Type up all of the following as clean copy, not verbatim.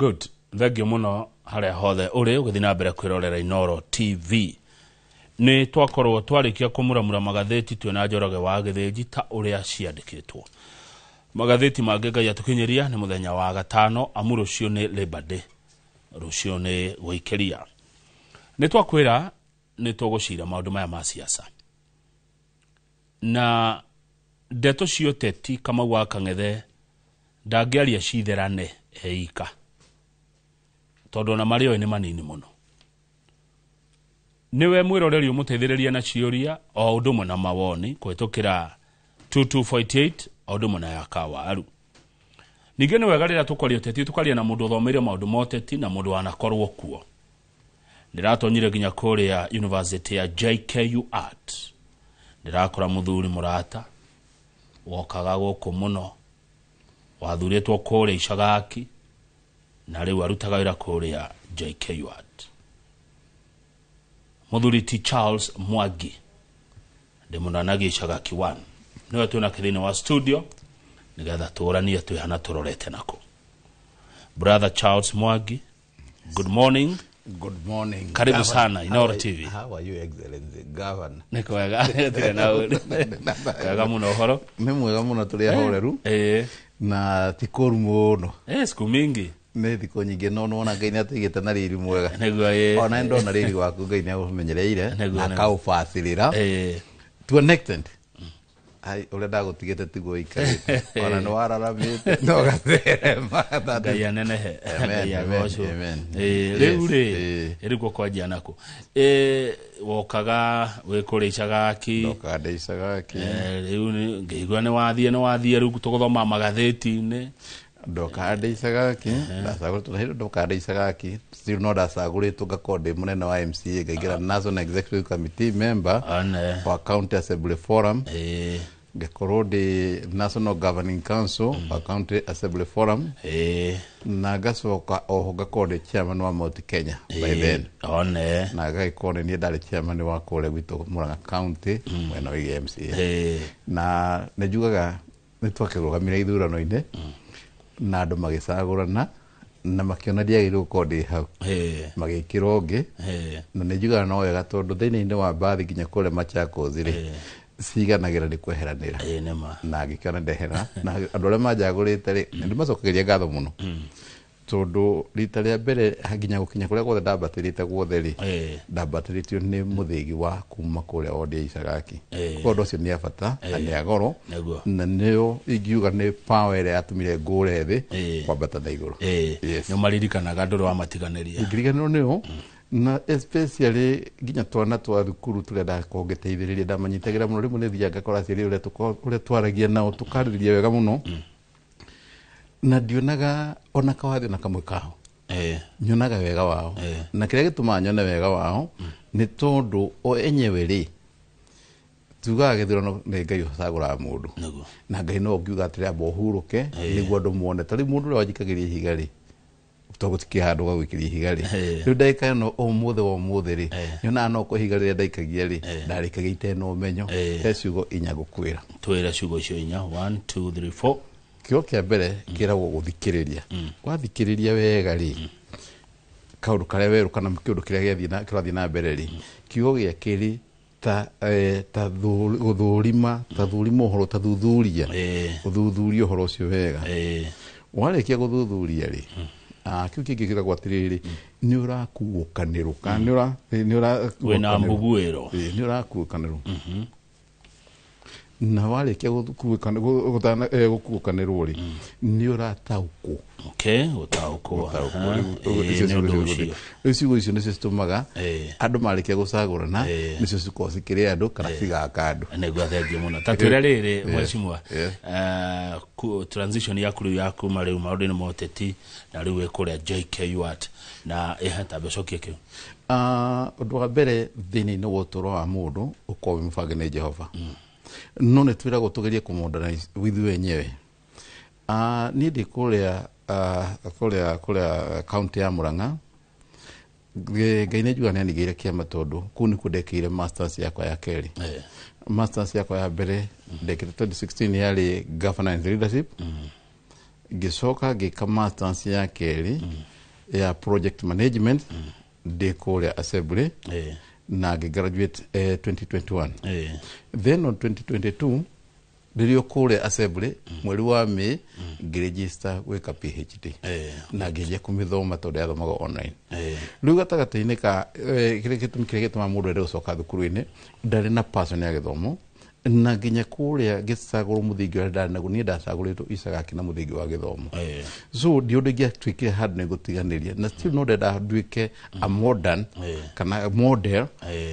Good, thengio muno haria hothe uri ugithi na mbere kwirorera Inooro TV. Nĩ twakorwo twarĩkia kũmuramura magathĩti twĩna Njoroge wa Gĩthĩnji ta ũrĩa ciandĩkĩtwo. Magathĩti mangĩ Ngai atũkinyĩria nĩ mũthenya wa gatano, amu rũciũ nĩ Labor Day, rũciũ nĩ gũikĩria. Nĩ twakwĩra nĩ tũgũcira maũndũ maya ma siasa na ndeto cia ũteti. Kamau wa Kang'ethe ndangĩaria citherane eika, tondũ ona marĩa oĩ nĩ manini mũno. Nĩwe mwĩroreri ũmũteithĩrĩria na ciũria o ũndũ ũmwe na mawoni kũhĩtũkĩra 2248 o ũndũ ũmwe na ya kawaru. Ningĩ nĩ wega rĩrĩa tũkwaria ũteti tũkaria na mũndũ ũthomeire maũndũ ma ũteti na mũndũ wanakorwo kuo. Ndĩratonyire nginya kũrĩa University ya JKUAT, ndĩrakora mũthuri mũrata wokaga gũkũ mũno, wathurĩtwo kũrĩa Icagaki na rĩu arutaga wĩra kũrĩa JKUAT, mũthuri ti Charles Mwangi, ndĩmũnanagia Icagaki 1. Nĩwe twĩnake thĩinĩ wa studio nĩgetha tũranie twĩhana tũrorete nako. Brother Charles Mwangi, good morning. Good morning. Karibu Governor. sana, Inooro How are- TV. How are you, Excellency Governor? Nĩ kwega, tirĩ na ũru. Wega mũno ũhoro. Nĩ mwega mũno, tũrĩ ahoreru na ti kũru mũno. Siku mingi. Nĩ thikũ nyingĩ, no nĩwona Ngai nĩ atũigĩte na riri mwega. Nĩguo, ĩĩ. Ona nĩ ndona riri waku Ngai nĩ agũmenyereire na akaũbacĩrĩra to an extent. Ai, ũrĩa ndagũtigĩte tiguo ũikarĩte, ona nĩ wararamĩte no gatherema. Ngai anenehe. Amen, Ngai amen, agocwo. Amen. Rĩu rĩ, ĩrĩkuo kwanjia nako? Wokaga wĩ kũrĩa Icagaki. Ndokaga ndĩ Icagaki. Rĩu ngĩigua nĩ wathiĩ rĩu tũgũthoma magathĩti-inĩ. Ndokaga ndĩ Icagaki, ndacagũrĩtwo na hĩndĩ ndokaga ndĩ Icagaki, still no ndacagũrĩtwo ngakorwo ndĩ mũnene wa MCA, ngaingĩra National Executive Committee member One. wa County Assembly Forum, ngakorwo ndĩ National Governing Council wa County Assembly Forum, na ngacoka oho ngakorwo ndĩ chairman wa Mount Kenya by then, One. na ngagĩkorwo nĩ niĩ ndarĩ chairman wa kũrĩa gwitũ Murang'a County mwena wĩgiĩ MCA. Na nĩ njugaga nĩ twakĩrũgamire ithurano-inĩ na andũ magĩcagũrana na makĩona ndiagĩrĩirwo gũkorwo ndĩ hau, magĩkĩrwo ũngĩ. Na nĩ njugaga no wega, tondũ thĩinĩ-inĩ wa mbathi nginya kũrĩa Machakos rĩ, ciganagĩra nĩ kweheranĩra. Ĩĩ, nĩ ma. Na ngĩkĩona ndehera, na andũ arĩa manjagũrĩte rĩ, nĩ ndĩmacokagĩria ngatho mũno, tondũ rita rĩa mbere nginya gũkinya kũrĩa guothe ndambatĩrĩte guothe rĩ, ndambatĩrĩtio nĩ mũthĩgi wa kuma kũrĩa wodi ya Icagaki. Koguo ũndũ ũcio nĩ a bata na nĩ a goro. Na nĩyo ingiuga nĩ power ĩrĩa yatũmire ngũre thĩ kwambata na igũrũ. Yes. Nĩ ũmaririkanaga, ndũrĩ wamatiganĩria. Ingĩriganĩrwo nĩo, na especially nginya twana twa thukuru tũrĩa ndakorwo ngĩteithĩrĩria, ndamanyitagĩra mũno. Rĩmwe nĩ thiaga ngakora aciari ũrĩa ũrĩa twaragia nao, tũkarĩrĩria wega mũno, na ndionaga ona kawathi ona kamwe kao. Nyonaga wega wao. Na kĩrĩa gĩtũmaga nyone wega wao nĩ tondũ o enyewe rĩ, tugaga gĩthurano nĩ Ngai ũcagũraga mũndũ. Na Ngai no ũngiuga atĩrĩ, amba ũhurũke nĩguo andũ muone. Ta rĩu mũndũ ũrĩa wanjikagĩria ihiga rĩ, to gũtikĩ handũ ga gwĩkĩria ihiga rĩ, rĩu ndagĩka ĩno ũmũthĩ wa ũmũthĩ rĩ, nyonaga no kwa ihiga rĩrĩa ndaikagia rĩ, ndarĩkagia itena ũmenyo. He ciugo inya ngũkwĩra. Twĩre ciugo icio inya. 1, 2, 3, 4. Kiugo kĩa mbere kĩragwo gũthikĩrĩria. Wathikĩrĩria wega rĩ, kaũndũ karĩa werũ kana kĩũndũ kĩrĩa gĩathiĩ na kĩrathiĩ na mbere rĩ. Kiugo gĩa kerĩ ta ta gũthũrima, ta thũrima ũhoro, ta thuthuria, ũthuthurie ũhoro ũcio wega. Warĩkia gũthuthuria rĩ, kĩu kĩngĩ kĩragwo atĩrĩrĩ, nĩ ũrakuũkanĩrwo kana nĩ ũra Wĩna mbuguĩro. Ĩĩ, nĩ ũrakuũkanĩrwo, na warĩkia gũkuũkanĩrwo rĩ, nĩ ũrataũkwo. Okay, gũtaũkwo. Gũtaũkwo. Ĩĩ, Rĩu nĩ ũndũ icio ũcio. Rĩu ciugo icio nĩcio citũmaga andũ marĩkia gũcagũrana, nĩcio cikorwo cikĩrĩa andũ kana cigaka andũ. Nĩguo, thengiũ mũno. Ta twĩre rĩrĩ, mheshimiwa, transition yaku rĩu ya kuma rĩu maũndũ-inĩ ma ũteti na rĩu wĩ kũrĩa JKUAT na ĩhe tambe ũcokie kĩu. Ũndũ wa mbere thĩinĩ-inĩ wa ũtũũro wa mũndũ ũkorwo wĩ mũbange nĩ Jehova, no nĩ twĩragwo tũgerie kũmodernize ithuĩ wenyewe. Niĩ ndĩ kũrĩa kaunti ya Murang'a. Ngai nĩ njugaga nĩ anigĩire kĩama, tondũ kũu nĩkuo ndekĩire masters yakwa ya kerĩ. Masters yakwa ya mbere ndekĩte 2016 yarĩ governance leadership. Ngĩcoka ngĩka masters ya kerĩ. Ya project management ndĩ kũrĩa assembly na ngĩ graduate 2021. Then on 2022 rĩrĩa kũrĩa assembly, mweri wa May, ngĩregister gwĩka PhD na ngĩanjia kũmĩthoma tondũ yathomaga online. Rĩu gatagatĩ-inĩ ka kĩrĩa gĩtũmi kĩrĩa gĩtũmaga mũndũ ende gũcoka thukuru-inĩ, ndarĩ na passion ya gĩthomo na nginya kũrĩa ngĩcagũrwo mũthingi ũrĩa ndarĩ naguo. Niĩ ndacagũrĩtwo Icagaki na mũthingi wa gĩthomo, so ndi ũndũ ingĩatuĩkire handũ nĩ gũtiganĩria, na still no ndenda nduĩke a modern kana model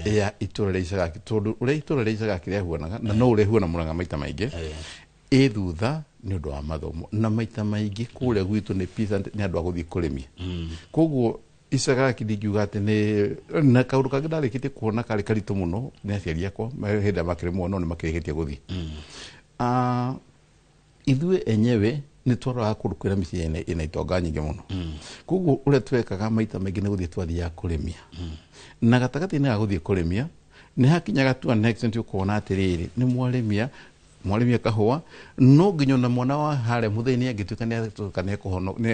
ya itũra rĩa Icagaki, tondũ ũrĩa itũra rĩa Icagaki rĩahuanaga na no ũrĩa huana Mũrang'a maita maingĩ ĩ thutha nĩ ũndũ wa mathomo, na maita maingĩ kũrĩa gwitũ nĩ peasant, nĩ andũ a gũthiĩ kũrĩmia. Koguo Icagaki ndingiuga atĩ nĩ na kaũndũ kangĩ ndarĩkĩtie kuona karĩ karitũ mũno nĩ aciari akwa hĩndĩ ĩrĩa makĩrĩ muoyo no nĩ makĩrĩkĩtie gũthiĩ. Ithuĩ enyewe nĩ twaroraga kũndũ kwĩna mĩciĩ ĩna itonga nyingĩ mũno. Koguo ũrĩa twekaga maita maingĩ nĩ gũthiĩ twathiaga kũrĩmia, na gatagatĩ-inĩ ga gũthiĩ kũrĩmia nĩ hakinyaga to an extent ũkona atĩrĩrĩ, nĩ mwarĩmia mwarĩmia kahũa, no nginya ona mwana wa harĩa mũthĩni angĩtuĩka nĩ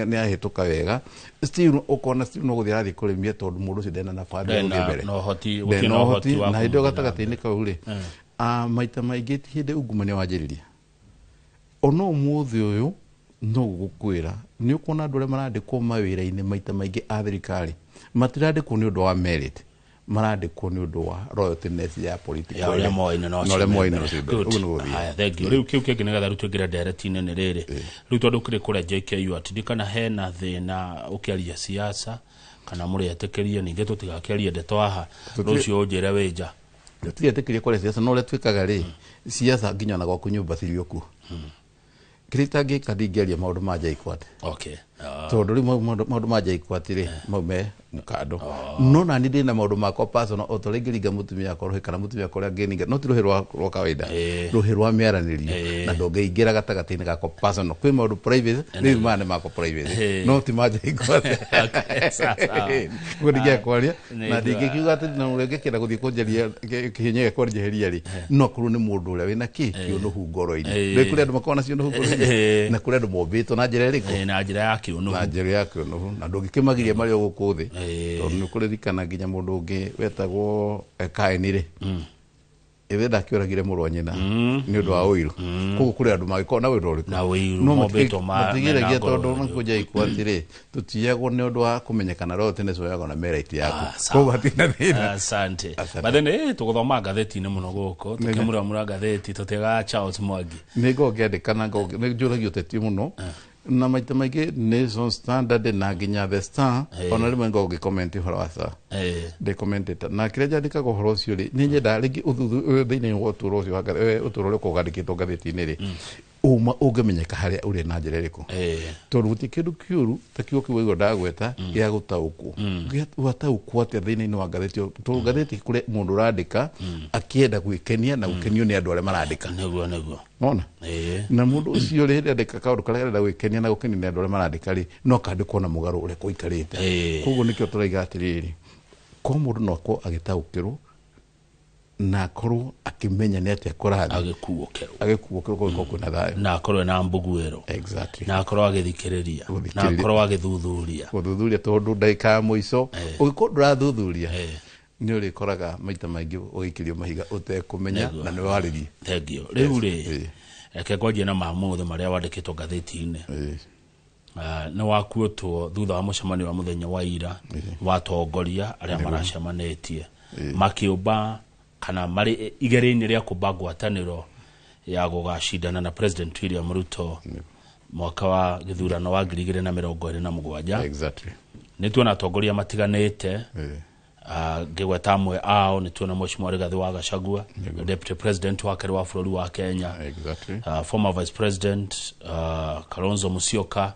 nĩ ahĩtũka wega, still ũkona still no gũthiĩ arathiĩ kũrĩmia tondũ mũndũ ũcio ndena nabathi ya Ndena gũthiĩ mbere. Na ũhoti, Ndena gũtirĩ na ũhoti wa na hĩndĩ ĩyo kũmũthiĩ na gatagatĩ-inĩ kau rĩ, maita maingĩ ti hĩndĩ ungumania wanjĩrĩria. Ona ũmũthĩ ũyũ no gũkwĩra nĩ ũkuona andũ arĩa marandĩkwo mawĩra-inĩ maita maingĩ a thirikari matirandĩkwo nĩ ũndũ wa merit, marandĩkwo nĩ ũndũ wa loyaltiness ya political ya ũrĩa moaine no na ũrĩa moaine no ũcio. Good. Ũguo nĩguo gũthiaga. Haya, thank you. Rĩu kĩu kĩngĩ nĩgetha rĩu tũingĩre ndereti-inĩ nĩ rĩrĩ, rĩu tondũ kĩrĩ kũrĩa JKUAT, ndikana hena thĩna ũkĩaria siasa kana mũrĩetĩkĩrie ningĩ tũtigakĩarie ndeto haha rũciũ ũnjĩre wĩ nja. Tũtiretĩkĩria kwaria siasa, no ũrĩa twĩkaga rĩ, siasa nginya ona gwaku nyũmba cirĩ okuo. Kĩrĩa itangĩka, ndingĩaria maũndũ ma JKUAT. Tondũ rĩu maũndũ ma JKUAT rĩ, mau me mũkando, no nani ndĩna maũndũ makwa personal, o ta ũrĩa ingĩringa mũtumia wakwa rũhĩ kana mũtumia wakwa ũrĩa angĩninga, no ti rũhĩ rwa kawaida, rũhĩ rwa mĩaranĩrio, na ndũngĩingĩra gatagatĩ-inĩ gakwa personal. Kwĩ maũndũ private, rĩu maya nĩ makwa private, no ti ma JKUAT. Okay, sawa, sawa. Guo ndingĩaga kwaria na Nĩ ndingĩkiuga atĩ na ũrĩa ũngĩkĩenda gũthiĩ kũnjaria kĩhinyio gĩa kwanjeheria rĩ, no akorwo nĩ mũndũ ũrĩa wĩna kĩ kĩũnũhu ngoro-inĩ. Rĩu kũrĩ andũ makoragwo na ciũnũhu ngoro-inĩ na kũrĩ andũ mombĩtwo na njĩra ĩrĩkũ? Na njĩra ya kĩũnũhu. Na njĩra ya kĩũnũhu, na ndũngĩkĩmagiria marĩ o gũkũ thĩ, tondũ nĩ ũkũririkana nginya mũndũ ũngĩ wetagwo Kaini rĩ, ithe ndakĩũragire mũrũ wa nyina nĩ ũndũ wa ũiru. Koguo kũrĩ andũ mangĩkorwo na ũiru ũrĩkũ Na ũiru, no mombĩtwo matigiragia mena ngoro tondũ njũru. nakũnja ikwa atĩrĩ tũtiyagwo nĩ ũndũ wa kũmenyekana roho tene coyagwo na merit yaku. Ah, sawa. Koguo hatirĩ na thĩna. Asante. Asante. But then tũgũthoma ngathĩti-inĩ mũno gũkũ tũkĩmuramura ngathĩti tũtigaga Charles Mwangi. Nĩ ngoragwo ngĩandĩka na nĩ njũragio ũteti mũno, na maita maingĩ Nation, Standard na nginya The Star. Ona rĩmwe ngoragwo ngĩcomment ũhoro wa Star, ndĩ commentator, na kĩrĩa njandĩkaga ũhoro ũcio rĩ, nĩ nyendaga rĩngĩ thĩinĩ wa ũtũũro ũcio ũtũũro ũrĩa ũkoragwo wandĩkĩtwo ngathĩti-inĩ rĩ, ũma ũngĩmenyeka harĩa ũrĩ na njĩra ĩrĩkũ, tondũ gũtirĩ kĩndũ kĩũru ta kiugo kĩu waigua ndagweta gĩa gũtaũkwo. Wataũkwo atĩa thĩinĩ wa ngathĩti ĩyo? Tondũ ngathĩti kũrĩ mũndũ ũrandĩka akĩenda gwĩkenia na gũkenio nĩ andũ arĩa marandĩka. Nĩguo. Nona na mũndũ ũcio rĩ, hĩndĩ andĩka kaũndũ karĩa arenda gwĩkenia na gũkenio nĩ andũ arĩa marandĩka rĩ, no kandĩkwo na mũgarũ ũrĩa kũikarĩte. Koguo nĩkĩo tũraiga atĩrĩrĩ, ko mũndũ no akorwo agĩtaũkĩrwo na akorwo akĩmenya nĩ atĩa kũrathiĩ. Agĩkuũkĩrwo. Agĩkuũkĩrwo kũgĩkorwo kwĩna thayũ. Na akorwo ena mbuguĩro. Exactly. Na akorwo agĩthikĩrĩria na Gũthikĩrĩria. akorwo agĩthuthuria. Gũthuthuria, tondũ ndagĩka ya mũico ũngĩkorwo ndũrathuthuria, nĩ ũrĩkoraga maita maingĩ ũgĩikĩrio mahiga ũtekũmenya na nĩ warĩrie. Thank you. Rĩu rĩ, reke ngwanjie na mamũthĩ marĩa wandĩkĩtwo ngathĩti-inĩ. Nĩ wakuĩtwo thutha wa mũcemanio wa mũthenya wa ira wa atongoria arĩa maracemanĩtie makĩũmba kana marĩ igeria-inĩ rĩa kũmba ngwatanĩro ya gũgacindana na President William Ruto mwaka wa gĩthurano wa 2027. Nĩ tuona atongoria matiganĩte. Ngĩgweta amwe ao nĩ tuona Mheshimiwa Rigathĩ wa Gachagua, Deputy President wa kerĩ wa bũrũri wa Kenya, former Vice President Kalonzo Musyoka,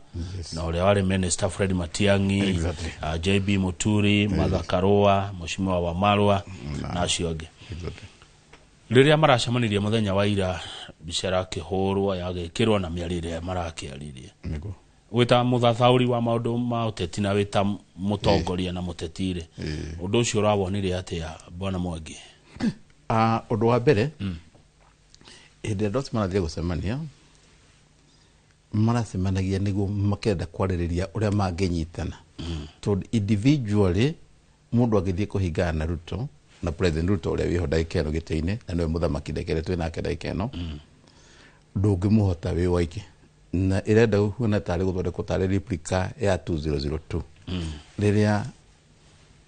na ũrĩa warĩ Minister Fred Matiang'i, JB Muturi, Martha Karua, Mheshimiwa Wamalwa na acio angĩ. Rĩrĩa maracemanirie mũthenya wa ira, mbica ĩrakĩhũrwo yagĩkĩrwo na mĩario ĩrĩa marakĩaririe, wĩta mũthathaũri wa maũndũ ma ũteti na wĩta mũtongoria na mũteti rĩ, ũndũ ũcio ũrawonire atĩa, bwana Mwangi? Ũndũ wa mbere, hĩndĩ ĩrĩa andũ acio marathire gũcemania Maracemanagia nĩguo makenda kwarĩrĩria ũrĩa mangĩnyitana, tondũ individually mũndũ angĩthiĩ kũhingana na Ruto, na President Ruto ũrĩa wĩho ndagĩka ĩno gĩtĩ-inĩ, na nĩwe mũthamaki ndagĩka ĩrĩa twĩ nake ndagĩka ĩno, ndũngĩmũhota wĩ waike, na ĩrenda gũkuona tarĩ gũthondekwo tarĩ replica ya 2002, rĩrĩa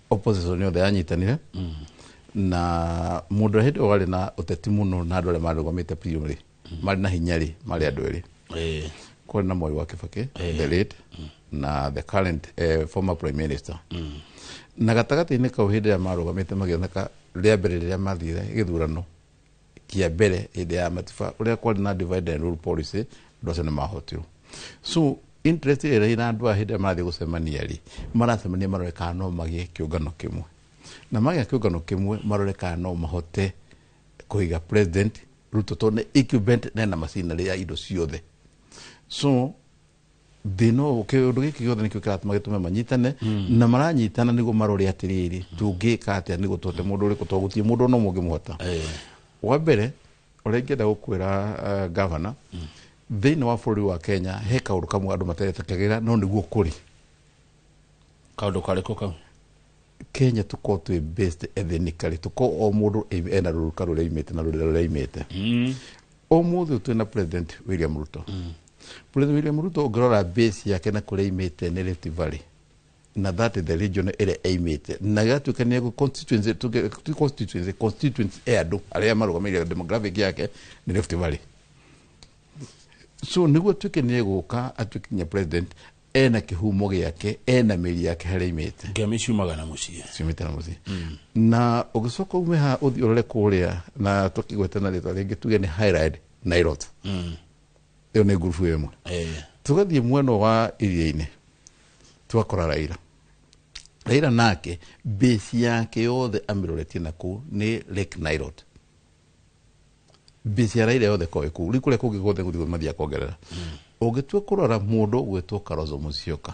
opposition yothe yanyitanire, na mũndũ ũrĩa hĩndĩ ĩyo warĩ na ũteti mũno na andũ arĩa marũgamĩte biũ rĩ, marĩ na hinya rĩ, marĩ andũ erĩ. Kwarĩ na Moi wa Kibaki the late na the current former prime minister, na gatagatĩ-inĩ kau hĩndĩ ĩrĩa marũgamĩte magĩoneka rĩa mbere rĩrĩa mathire gĩthurano kĩa mbere hĩndĩ ya Matiba, ũrĩa kwarĩ na divide and rule policy, andũ acio nĩ mahotirwo. So interest ĩrĩa ĩna andũ aya hĩndĩ ĩrĩa marathiĩ gũcemania rĩ, maracemania marore kana no magĩe kĩũngano kĩmwe, na magĩa kĩũngano kĩmwe marore kana no mahote kũiga President Ruto, tondũ nĩ incumbent na ena macinarĩ ya indo ciothe. So thĩna ũyũ, kĩũndũ gĩkĩ gĩothe nĩkĩo kĩratũma gĩtũme manyitane, na maranyitana nĩguo marore atĩrĩrĩ, tũngĩka atĩa nĩguo tũhote mũndũ ũrĩkũ, tondũ gũtirĩ mũndũ ona ũmwe ũngĩmũhota. Wa mbere ũrĩa ingĩenda gũkwĩra, governor, thĩinĩ wa bũrũri wa Kenya he kaũndũ kamwe andũ matetĩkagĩra, no nĩguo kũrĩ. Kaũndũ karĩkũ kau? Kenya tũkorwo twĩ based ethnically, tũkorwo o mũndũ ena rũruka rũrĩa aimĩte na rũrĩa rũrĩa aimĩte. Ũmũthĩ twĩna President William Ruto. President William Ruto, ũngĩrora base yake na kũrĩa aimĩte nĩ Rift Valley, na that is the region ĩrĩa aimĩte, na gĩgatuĩka nĩ constituency, ti constituency, constituency ya andũ arĩa marũgamĩrĩire demographic yake nĩ Rift Valley. So nĩguo atuĩke nĩ egũka atuĩke nginya president, ena kĩhumo gĩake, ena mĩri yake harĩa aimĩte. Ngemi ciumaga na mũciĩ. Ciumĩte na mũciĩ. Na ũgĩcoka ume haha ũthiĩ ũrore kũrĩa, na tũkĩgweta na rĩtwa rĩngĩ, tuge nĩ Highland Nairot, ĩyo nĩ ngurubu ĩmwe. Tũgathiĩ mwena wa iria-inĩ, tũgakora Raila. Raila nake base yake yothe amĩroretie na kũu nĩ Lake Nairot. Base ya Raila yothe ko kũu. Rĩu kũrĩa kũngĩ guothe gũthiĩ mathiaga kuongerera. Ũngĩtua kũrora mũndũ ũgwĩtwo Kalonzo Musyoka,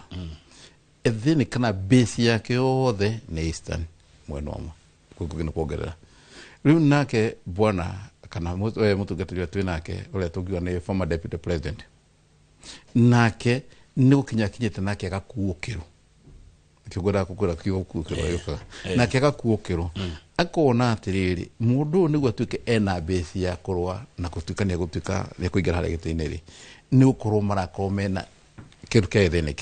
ethini kana base yake yothe nĩ Eastern, mwena ũmwe, kũu kũngĩ nĩ kuongerera. Rĩu nake bwana kana mũtungatĩri ũrĩa twĩ nake, ũrĩa tũngiuga nĩ former deputy president, nake nĩ gũkinya akinyĩte nake agakuũkĩrwo. Nĩkĩo ngwendaga gũkwĩra kiugo gũkuũkĩrwo gĩũkaga nake agakuũkĩrwo, akona atĩrĩrĩ, mũndũ ũyũ nĩguo atuĩke ena base ya kũrũa na gũtuĩka nĩ egũtuĩka nĩ ekũingĩra harĩa gĩtĩ-inĩ rĩ, nĩ gũkorwo marakorwo mena kĩndũ kĩa ethnic,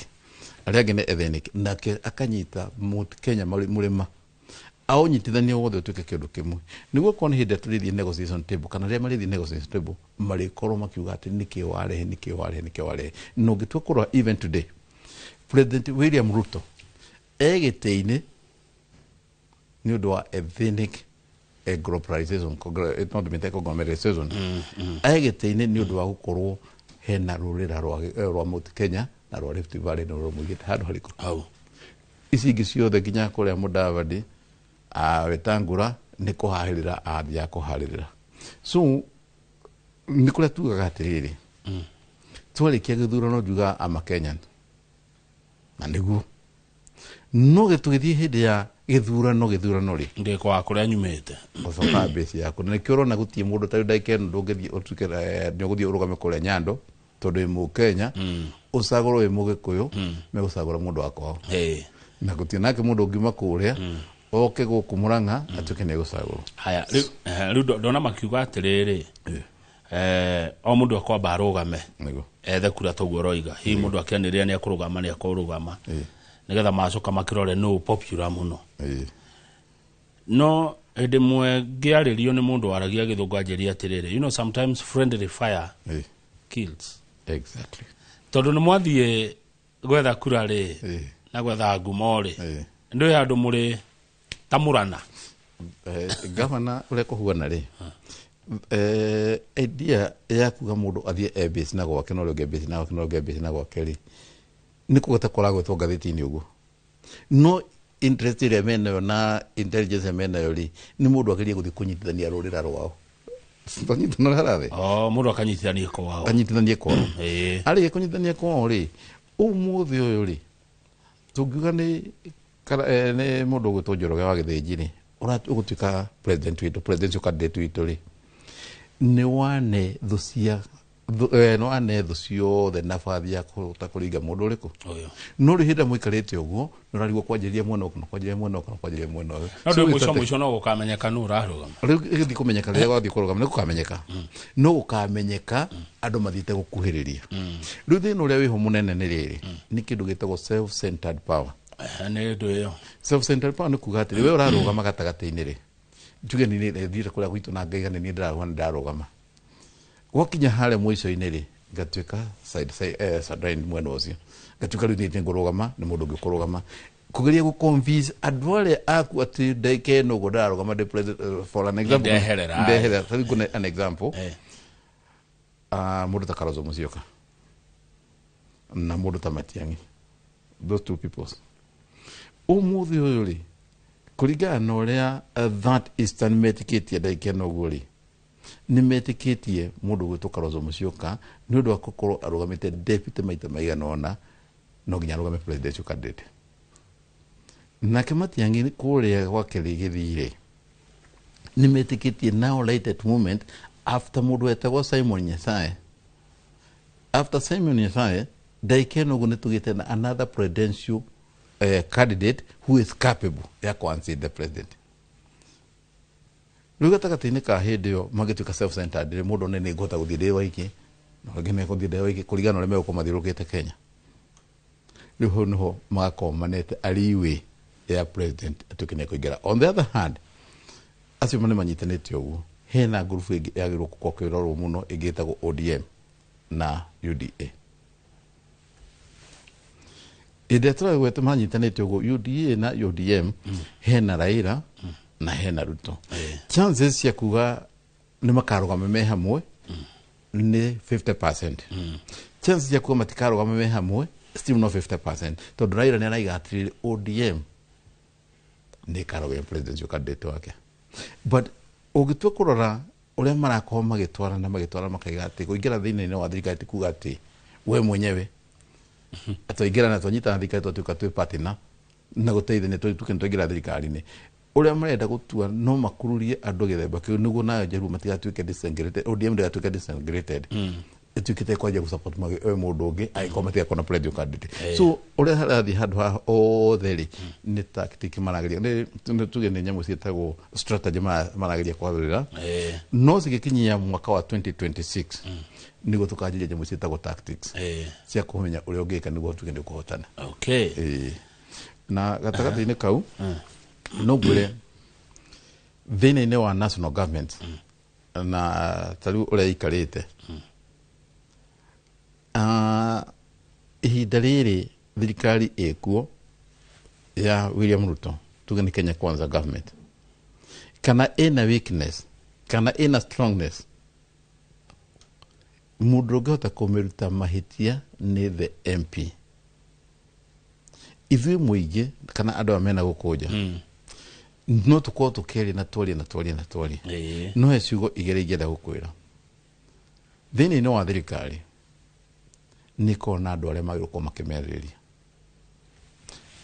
arĩa angĩ nĩ ethnic, nake akanyita Mount Kenya mũrĩma aũnyitithanie wothe ũtuĩke kĩndũ kĩmwe, nĩguo korwo nĩ hĩndĩ ĩrĩa tũrĩthiĩ negotiation table, kana rĩrĩa marĩthiĩ negotiation table, marĩkorwo makiuga atĩ nĩkĩ warehe, nĩkĩ warehe, nĩkĩ warehe. Na ũngĩtua kũrora, even today President William Ruto e gĩtĩ-inĩ nĩ ũndũ wa ethnic globalization, no ndĩmĩte conglomeration. E gĩtĩ-inĩ nĩ ũndũ wa gũkorwo hena rũrĩra rwa Mount Kenya na rwa Rift Valley, nĩ rũmũigĩte handũ harĩkũ. Hau. Ici ingĩ ciothe nginya kũrĩa Mudavadi, Wetangula, nĩ kũhahĩrĩra athiaga kũharĩrĩra. So nĩ kũrĩa tugaga atĩrĩrĩ, twarĩkia gĩthurano njugaga ama Kenyan, na nĩguo no tũgĩthiĩ hĩndĩ ya gĩthurano rĩ, ndĩkwaga kũrĩa nyumĩte. Ũcokaga base yaku, na nĩkĩo ũrona gũtirĩ mũndũ ta rĩu ndagĩka ĩno ndũngĩthiĩ ũtuĩke nĩ ũgũthiĩ ũrũgame kũrĩa Nyando, tondũ wĩ Mũkenya, ũcagũrwo wĩ Mũgĩkũyũ, megũcagũra mũndũ wa kwao. Na gũtirĩ nake mũndũ ũngiuma kũrĩa oke gũkũ Mũrang'a atuĩke nĩ egũcagũrwo. Haya, rĩu rĩu ndona makiuga atĩrĩrĩ, o mũndũ akwamba arũgame, ethe kura, toguo ũroiga, hihi mũndũ akĩanĩrĩra nĩ akũrũgama, nĩ akũrũgama, nĩgetha macoka makĩrore nũ popular mũno. No hĩndĩ ĩmwe ngĩarĩrio nĩ mũndũ waragia gĩthũngũ, anjĩria atĩrĩrĩ, you know, sometimes friendly fire kills. Tondũ nĩ mwathiĩ gwetha kura rĩ, na gwetha ngumo rĩ, ndũĩ handũ mũrĩ ta mũrana. Gavana, ũrĩa kũhuana rĩ, idea ya kuga mũndũ athiĩ e base na gwake, na ũrĩa ũngĩ e base na gwake, na ũrĩa ũngĩ e base na gwake rĩ, nĩ kũgweta kũragwetwo ngathĩti-inĩ ũguo, no interest ĩrĩa menayo na intelligence ĩrĩa menayo rĩ, nĩ mũndũ agerie gũthiĩ kũnyitithania rũrĩra rwao. Tũnyitana ũrĩa harathiĩ. O mũndũ akanyitithania kwao. Anyitithanie kwao. Arĩkia kũnyitithania kwao rĩ, ũmũthĩ ũyũ rĩ, tũngiuga nĩ nĩ mũndũ ũgwĩtwo Njoroge wa Gĩthĩnji rĩ, ũgũtuĩka president witũ, presidential candidate witũ rĩ, nĩ wane thũ cia No ane thũ ciothe nabathi ya kũhota kũringa mũndũ ũrĩkũ. Ũyũ. No rĩu hĩndĩ ĩrĩa mũikarĩte ũguo nĩ ũrarigwo kwanjĩrĩria mwena ũyũ kana kwanjĩrĩria mwena ũyũ kana kwanjĩrĩria mwena ũyũ. No So ndĩ mũico wĩtate- mũico no gũkamenyeka nũ ũrarũgama. Rĩu ĩgĩthiĩ kũmenyeka rĩrĩa gwathiĩ kũrũgama nĩ gũkamenyeka, no gũkamenyeka andũ mathiĩte gũkuhĩrĩria. Rĩu thĩna ũrĩa wĩho mũnene nĩ rĩrĩ, nĩ kĩndũ gĩtagwo self centered power. Ehe, nĩ ũndũ ĩyo. Self centered power nĩ kuga atĩrĩ, we ũrarũgama gatagatĩ-inĩ rĩ, njuge nĩ thiĩte kũrĩa gwitũ na ngaiga nĩ niĩ ndĩrarũgama, nĩ ndarũgama, gwakinya harĩa mũico-inĩ rĩ, ngatuĩka sideline mwena ũcio, ngatuĩka rĩu niĩ ngũrũgama nĩ mũndũ ũngĩ ũkũrũgama, kũgeria gũ-convince andũ arĩa aku atĩ ndagĩka ĩno ũguo ndararũgama ndĩ president, for an example. Ndeherera. Ndeherera. Tarĩu ngũne an example. Mũndũ ta Kalonzo Musyoka na mũndũ ta Matiang'i, those two peoples, ũmũthĩ ũyũ rĩ, kũringana na ũrĩa that eastern metĩkĩtie ndagĩka ĩno ũguo rĩ, nĩ metĩkĩtie mũndũ gwĩtwo Kalonzo Musyoka nĩ ũndũ wa gũkorwo arũgamĩte deputy maita maigana ũna, no nginya arũgame presidential candidate. Nake Matiang'i kũrĩa gwake gĩthii-rĩ, nĩ metĩkĩtie now, right at moment, after mũndũ wetagwo Simon Nyasaye, after Simon Nyasaye, ndagĩka ĩno ũguo nĩ tũgĩte na another presidential candidate who is capable ya kũ-unseat the president. Rĩu gatagatĩ-inĩ ka hĩndĩ ĩyo mangĩtuĩka self centered rĩ, mũndũ one nĩ ngũhota gũthiĩ ndĩ waiki na angĩ mekũthiĩ ndĩ waiki, kũringana na ũrĩa megũkorwo mathiũrũrũkĩte Kenya. Rĩu hau nĩho magakorwo manete ariwe ya president atuĩke nĩ ekũingĩra. On the other hand, acio nĩ manyitanĩte ũguo, hena ngurubu ĩngĩ yagĩrĩirwo gũkorwo ĩkĩrorwo mũno, ĩngĩ ĩtagwo ODM na UDA. Hĩndĩ ĩrĩa tũragweta manyitanĩte ũguo UDA na ODM, hena Raila na hena Ruto. Chances cia kuga nĩ makarũgama me hamwe nĩ 50%. Chances cia kuga matikarũgama me hamwe still no 50%, tondũ Raila nĩ araiga atĩrĩrĩ, ODM nĩ ĩkarũgamia presidential candidate wake. But ũngĩtua kũrora ũrĩa marakorwo magĩtwarana, magĩtwarana makaiga atĩ kũingĩra thĩinĩ wa thirikari ti kuga atĩ we mwenyewe twaingĩra na twanyitana thirikari twatuĩka twĩ partner na gũteithania, tuke nĩ twaingĩra thirikari-inĩ. Ũrĩa marenda gũtua no makururie andũ gĩthemba kĩu nĩguo nayo njeru matigatuĩke disintegrated, ODM ndĩgatuĩke disintegrated, ĩtuĩkĩte kwanjia gũsupport we mũndũ ũngĩ angĩkorwo matigakorwo na presidential candidate. So ũrĩa harathiĩ handũ haha othe rĩ, nĩ tactic marageria, nĩ tuge nĩ nyamũ ciĩtagwo strategy marageria kwagĩrĩra. No cigĩkinyia mwaka wa 2026 nĩguo tũkanjĩria nyamũ ciĩtagwo tactics cia kũmenya ũrĩa ũngĩka nĩguo tuge nĩ ũkũhotana. Ĩĩ. Na gatagatĩ-inĩ kau no ngwĩre thĩinĩ-inĩ wa national government na tarĩu ũrĩa ikarĩte, ihinda rĩrĩ thirikari ĩkuo ya William Ruto, tuge nĩ Kenya Kwanza government, kana ĩna weakness kana ĩna strongness, mũndũ ũngĩhota kũmĩruta mahĩtia nĩ the MP. Ithuĩ mũingĩ kana andũ aya mena gũkũ nja no tũkorwo tũkĩaria na twarie na twarie na twarie, no he ciugo igĩrĩ ingĩenda gũkwĩra. Thĩinĩ-inĩ wa thirikari nĩ ĩkoragwo na andũ arĩa magĩrĩirwo gũkorwo makĩmĩarĩrĩria,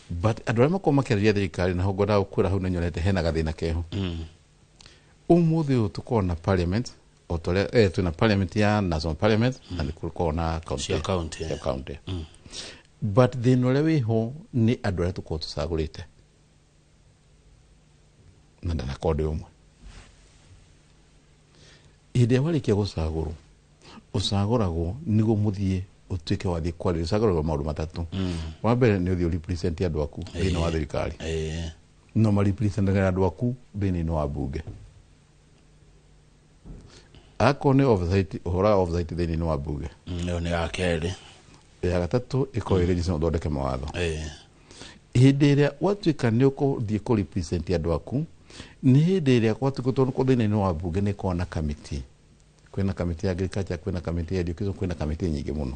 but andũ arĩa makoragwo makĩarĩria thirikari, naho ngwendaga gũkwĩra hau nĩ nyonete hena gathĩna keho. Ũmũthĩ ũyũ tũkoragwo na parliament o ta ũrĩa twĩna parliament ya national parliament na nĩ kũkoragwo na county. Cia county. Cia county. But thĩna ũrĩa wĩho nĩ andũ arĩa tũkoragwo tũcagũrĩte na ndanakorwo ndĩ ũmwe. Hĩndĩ ĩrĩa warĩkia gũcagũrwo, ũcagũragwo nĩguo mũthiĩ ũtuĩke wathiĩ kwarĩria. Ũcagũragwo maũndũ matatũ. Wa mbere nĩ ũthiĩ ũrepresent andũ aku thĩinĩ wa thirikari, no marepresentaga andũ aku thĩinĩ wa bunge. Akorwo nĩ oversight, ũhoro wa oversight thĩinĩ wa bunge. Ĩyo nĩ ya kerĩ. Ya gatatũ ĩkorwo ĩrĩ legislation, ũthondeke mawatho. Hĩndĩ ĩrĩa gwatuĩka nĩ ũkũthiĩ kũ represent andũ aku, nĩ hĩndĩ ĩrĩa gwatuĩka, tondũ thĩinĩ wa bunge nĩ ĩkoragwo na kamĩtĩ, kwĩna kamĩtĩ ya agriculture, kwĩna kamĩtĩ ya education, kwĩna kamĩtĩ nyingĩ mũno.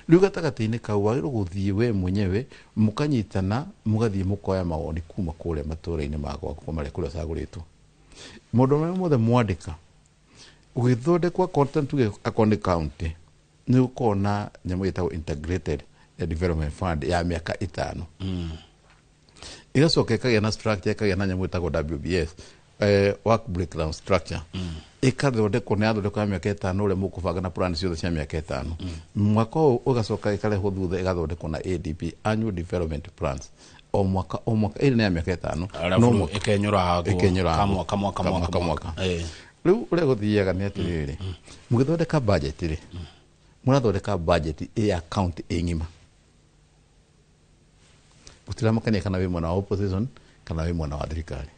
Rĩu gatagatĩ-inĩ kau wagĩrĩirwo gũthiĩ we mwenyewe, mũkanyitana, mũgathiĩ mũkoya mawoni kuma kũrĩa matũra-inĩ ma gwaku marĩa kũrĩa ũcagũrĩtwo. Maũndũ marĩa mothe mwandĩka gũgĩthondekwo content, tuge akorwo nĩ county, nĩ gũkorwo na nyamũ ĩtagwo integrated development fund ya mĩaka 5, ĩgacoka ĩkagĩa na structure, ĩkagĩa na nyamũ ĩtagwo WBS. work breakdown structure ĩkathondekwo nĩ yathondekwo ya mĩaka 5 ũrĩa mũkũbanga na plan ciothe cia mĩaka 5 mwaka ũyũ ũgacoka ĩkarehwo thutha ĩgathondekwo na ADP, annual development plans, o mwaka o mwaka, ĩrĩ nĩ ya mĩaka 5 no mwaka ĩkenyũrangwo ĩkenyũrangwo. Kamwaka mwaka Kamwaka, mwaka mwaka. Eh. Rĩu ũrĩa gũthiaga nĩ atĩrĩrĩ, mũgĩthondeka budget rĩ, mũrathondeka budget ĩ ya county ĩ ng'ima, gũtiramakania kana wĩ mwena wa opposition kana wĩ mwena wa thirikari.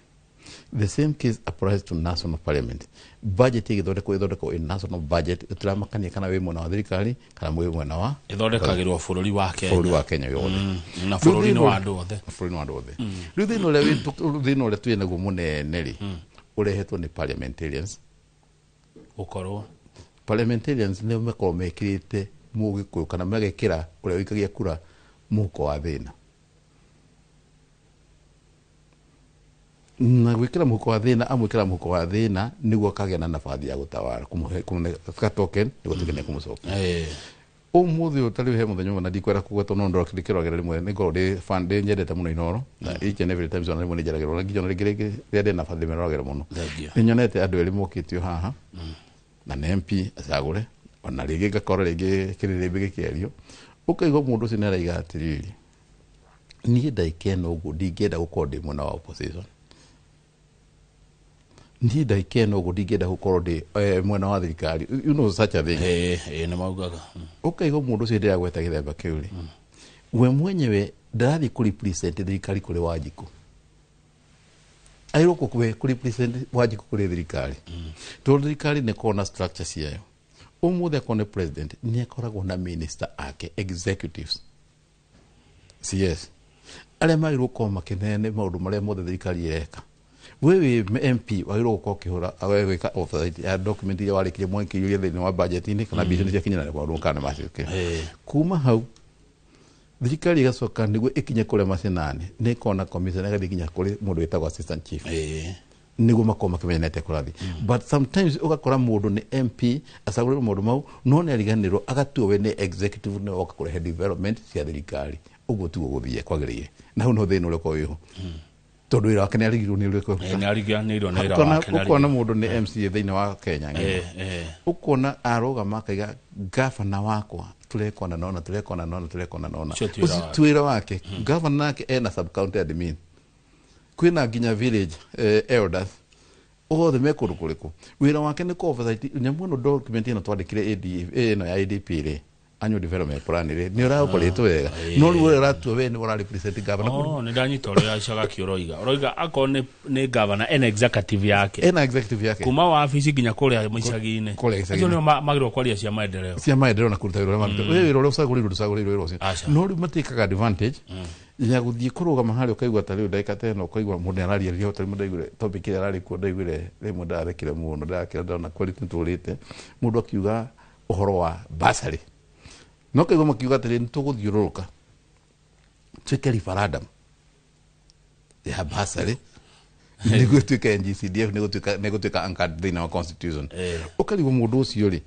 The same case applies to national parliament. Budget ĩgĩthondekwo ĩthondekwo ĩ national budget, gũtiramakania kana wĩ mwena wa thirikari kana wĩ mwena wa Ĩthondekagĩrwo bũrũri wa Kenya. Bũrũri wa Kenya yothe. Na bũrũri-inĩ wa andũ othe. Bũrũri-inĩ wa andũ othe. Rĩu thĩna ũrĩa thĩna ũrĩa twĩ naguo mũnene rĩ, ũrehetwo nĩ parliamentarians. Gũkorwo Parliamentarians nĩ makorwo mekĩrĩte mũgĩkũyũ kana magekĩra ũrĩa ũikagia kura mũhuko wa thĩna, na gwĩkĩra mũhuko wa thĩna, amwĩkĩra mũhuko wa thĩna nĩguo akagĩa na nabathi ya gũtawara, kũmũhe ka token nĩguo tuĩke nĩ ekũmũcokia. Ũmũthĩ ũyũ tarĩu he mũthenya ũmwe na ndikwenda kũgwetwo no ndĩkĩroragĩra rĩmwe nĩ ngorwo ndĩ fan ndĩ nyendete mũno Inooro na each and every time ona rĩmwe nĩ njaragĩrwo na nginya ona rĩngĩ rĩngĩ rĩrĩa ndĩ na bathi ndĩmeroragĩra mũno. Thengiũ. Nĩ nyonete andũ erĩ mokĩtio haha na nĩ MP acagũre, ona rĩngĩ ngakora rĩngĩ kĩrĩrĩmbĩ gĩkĩario, ũkaigua mũndũ ũcio nĩ araiga atĩrĩrĩ, niĩ ndagĩka ĩno ũguo ndingĩenda gũkorwo ndĩ mwena wa opposition, niĩ ndagĩka ĩno ũguo ndingĩenda gũkorwo ndĩ mwena wa thirikari, you know such a thing. Ĩĩ, nĩ maugaga. Ũkaigua mũndũ ũcio ndĩragweta gĩthemba kĩu rĩ, we mwenyewe ndarathiĩ kũ represent thirikari kũrĩ Wanjikũ, agĩrĩirwo kũ kũ represent Wanjikũ kũrĩ thirikari, tondũ thirikari nĩ ĩkoragwo na structure ciayo. Ũmũthĩ akorwo nĩ president nĩ akoragwo na minister ake, executives, CS, arĩa magĩrĩirwo gũkorwo makĩneane maũndũ marĩa mothe thirikari ĩreka. We wĩ MP wagĩrĩirwo gũkorwo ũkĩhũra gwĩka oversight ya document iria warĩkirie mwakĩiyũria thĩinĩ wa budget-inĩ kana mbia icio nĩ ciakinyĩra maũndũ kana macoke. Kuma hau thirikari ĩgacoka nĩguo ĩkinye kũrĩa macinani nĩ ĩkoragwo na commission, ĩgathiĩ nginya kũrĩ mũndũ wĩtagwo assistant chief nĩguo makorwo makĩmenya nĩ atĩa kũrathiĩ. But sometimes ũgakora mũndũ nĩ MP acagũrĩrwo maũndũ mau no nĩ ariganĩrwo agatuo we nĩ executive nĩ oka kũrehe development cia thirikari. Ũguo tiguo gũthiĩ kwagĩrĩire, na hau no thĩna ũrĩa ũkoragwo wĩho, tondũ wĩra wake nĩ arigirwo nĩ ũrĩa. Nĩ ariganĩirwo nĩ wĩra wake. Nĩ Ũkona mũndũ nĩ MCA thĩinĩ wa Kenya ng'ima. Ũkona arũgama akaiga gavana wakwa turekona nona turekona nona turekona nona. Ũcio ti wĩra Ũcio wake. ti wĩra wake. Gavana nake ena sub county admin, kwĩna nginya village elders othe me kũndũ kũrĩkũ. Wĩra wake nĩ kũ oversight nyamũ ĩno, document ĩno twandĩkire AD ĩno ya ADP rĩ, annual development plan rĩ, nĩ ũraoperate wega, no rĩu ũrĩa ũratua we nĩ ũra represent governor. Oh, nĩ ndanyita ũrĩa Icagaki ũroiga. Ũroiga akorwo nĩ governor ena executive yake ena executive yake kuma wabici nginya kũrĩa icagi-inĩ. Kũrĩa icagi-inĩ. Acio nĩo magĩrĩirwo kwaria cia maendeleo. Cia maendeleo na kũruta wĩra ũrĩa maruta wĩ wĩra ũrĩa ũcagũrĩirwo ndũcagũrĩirwo wĩra ũcio. Aca. No rĩu matĩkaga advantage ya gũthiĩ kũrũgama harĩa, ũkaigua ta rĩu ndagĩka ta ĩno ũkaigua mũndũ nĩararia rĩrĩa ta rĩmwe ndaiguire topic ĩrĩa ararĩ kuo, ndaiguire rĩmwe ndathekire mũno ndakĩra ndona quality nĩtũrĩte mũndũ akiuga ũhoro wa bursary, no kaigua makiuga atĩrĩ, nĩtũgũthiũrũrũka tuĩke referendum ya bursary nĩguo ĩtuĩke NGCDF nĩgũtuĩka anchored thĩinĩ wa constitution. Ũkarigwo mũndũ ũcio rĩ,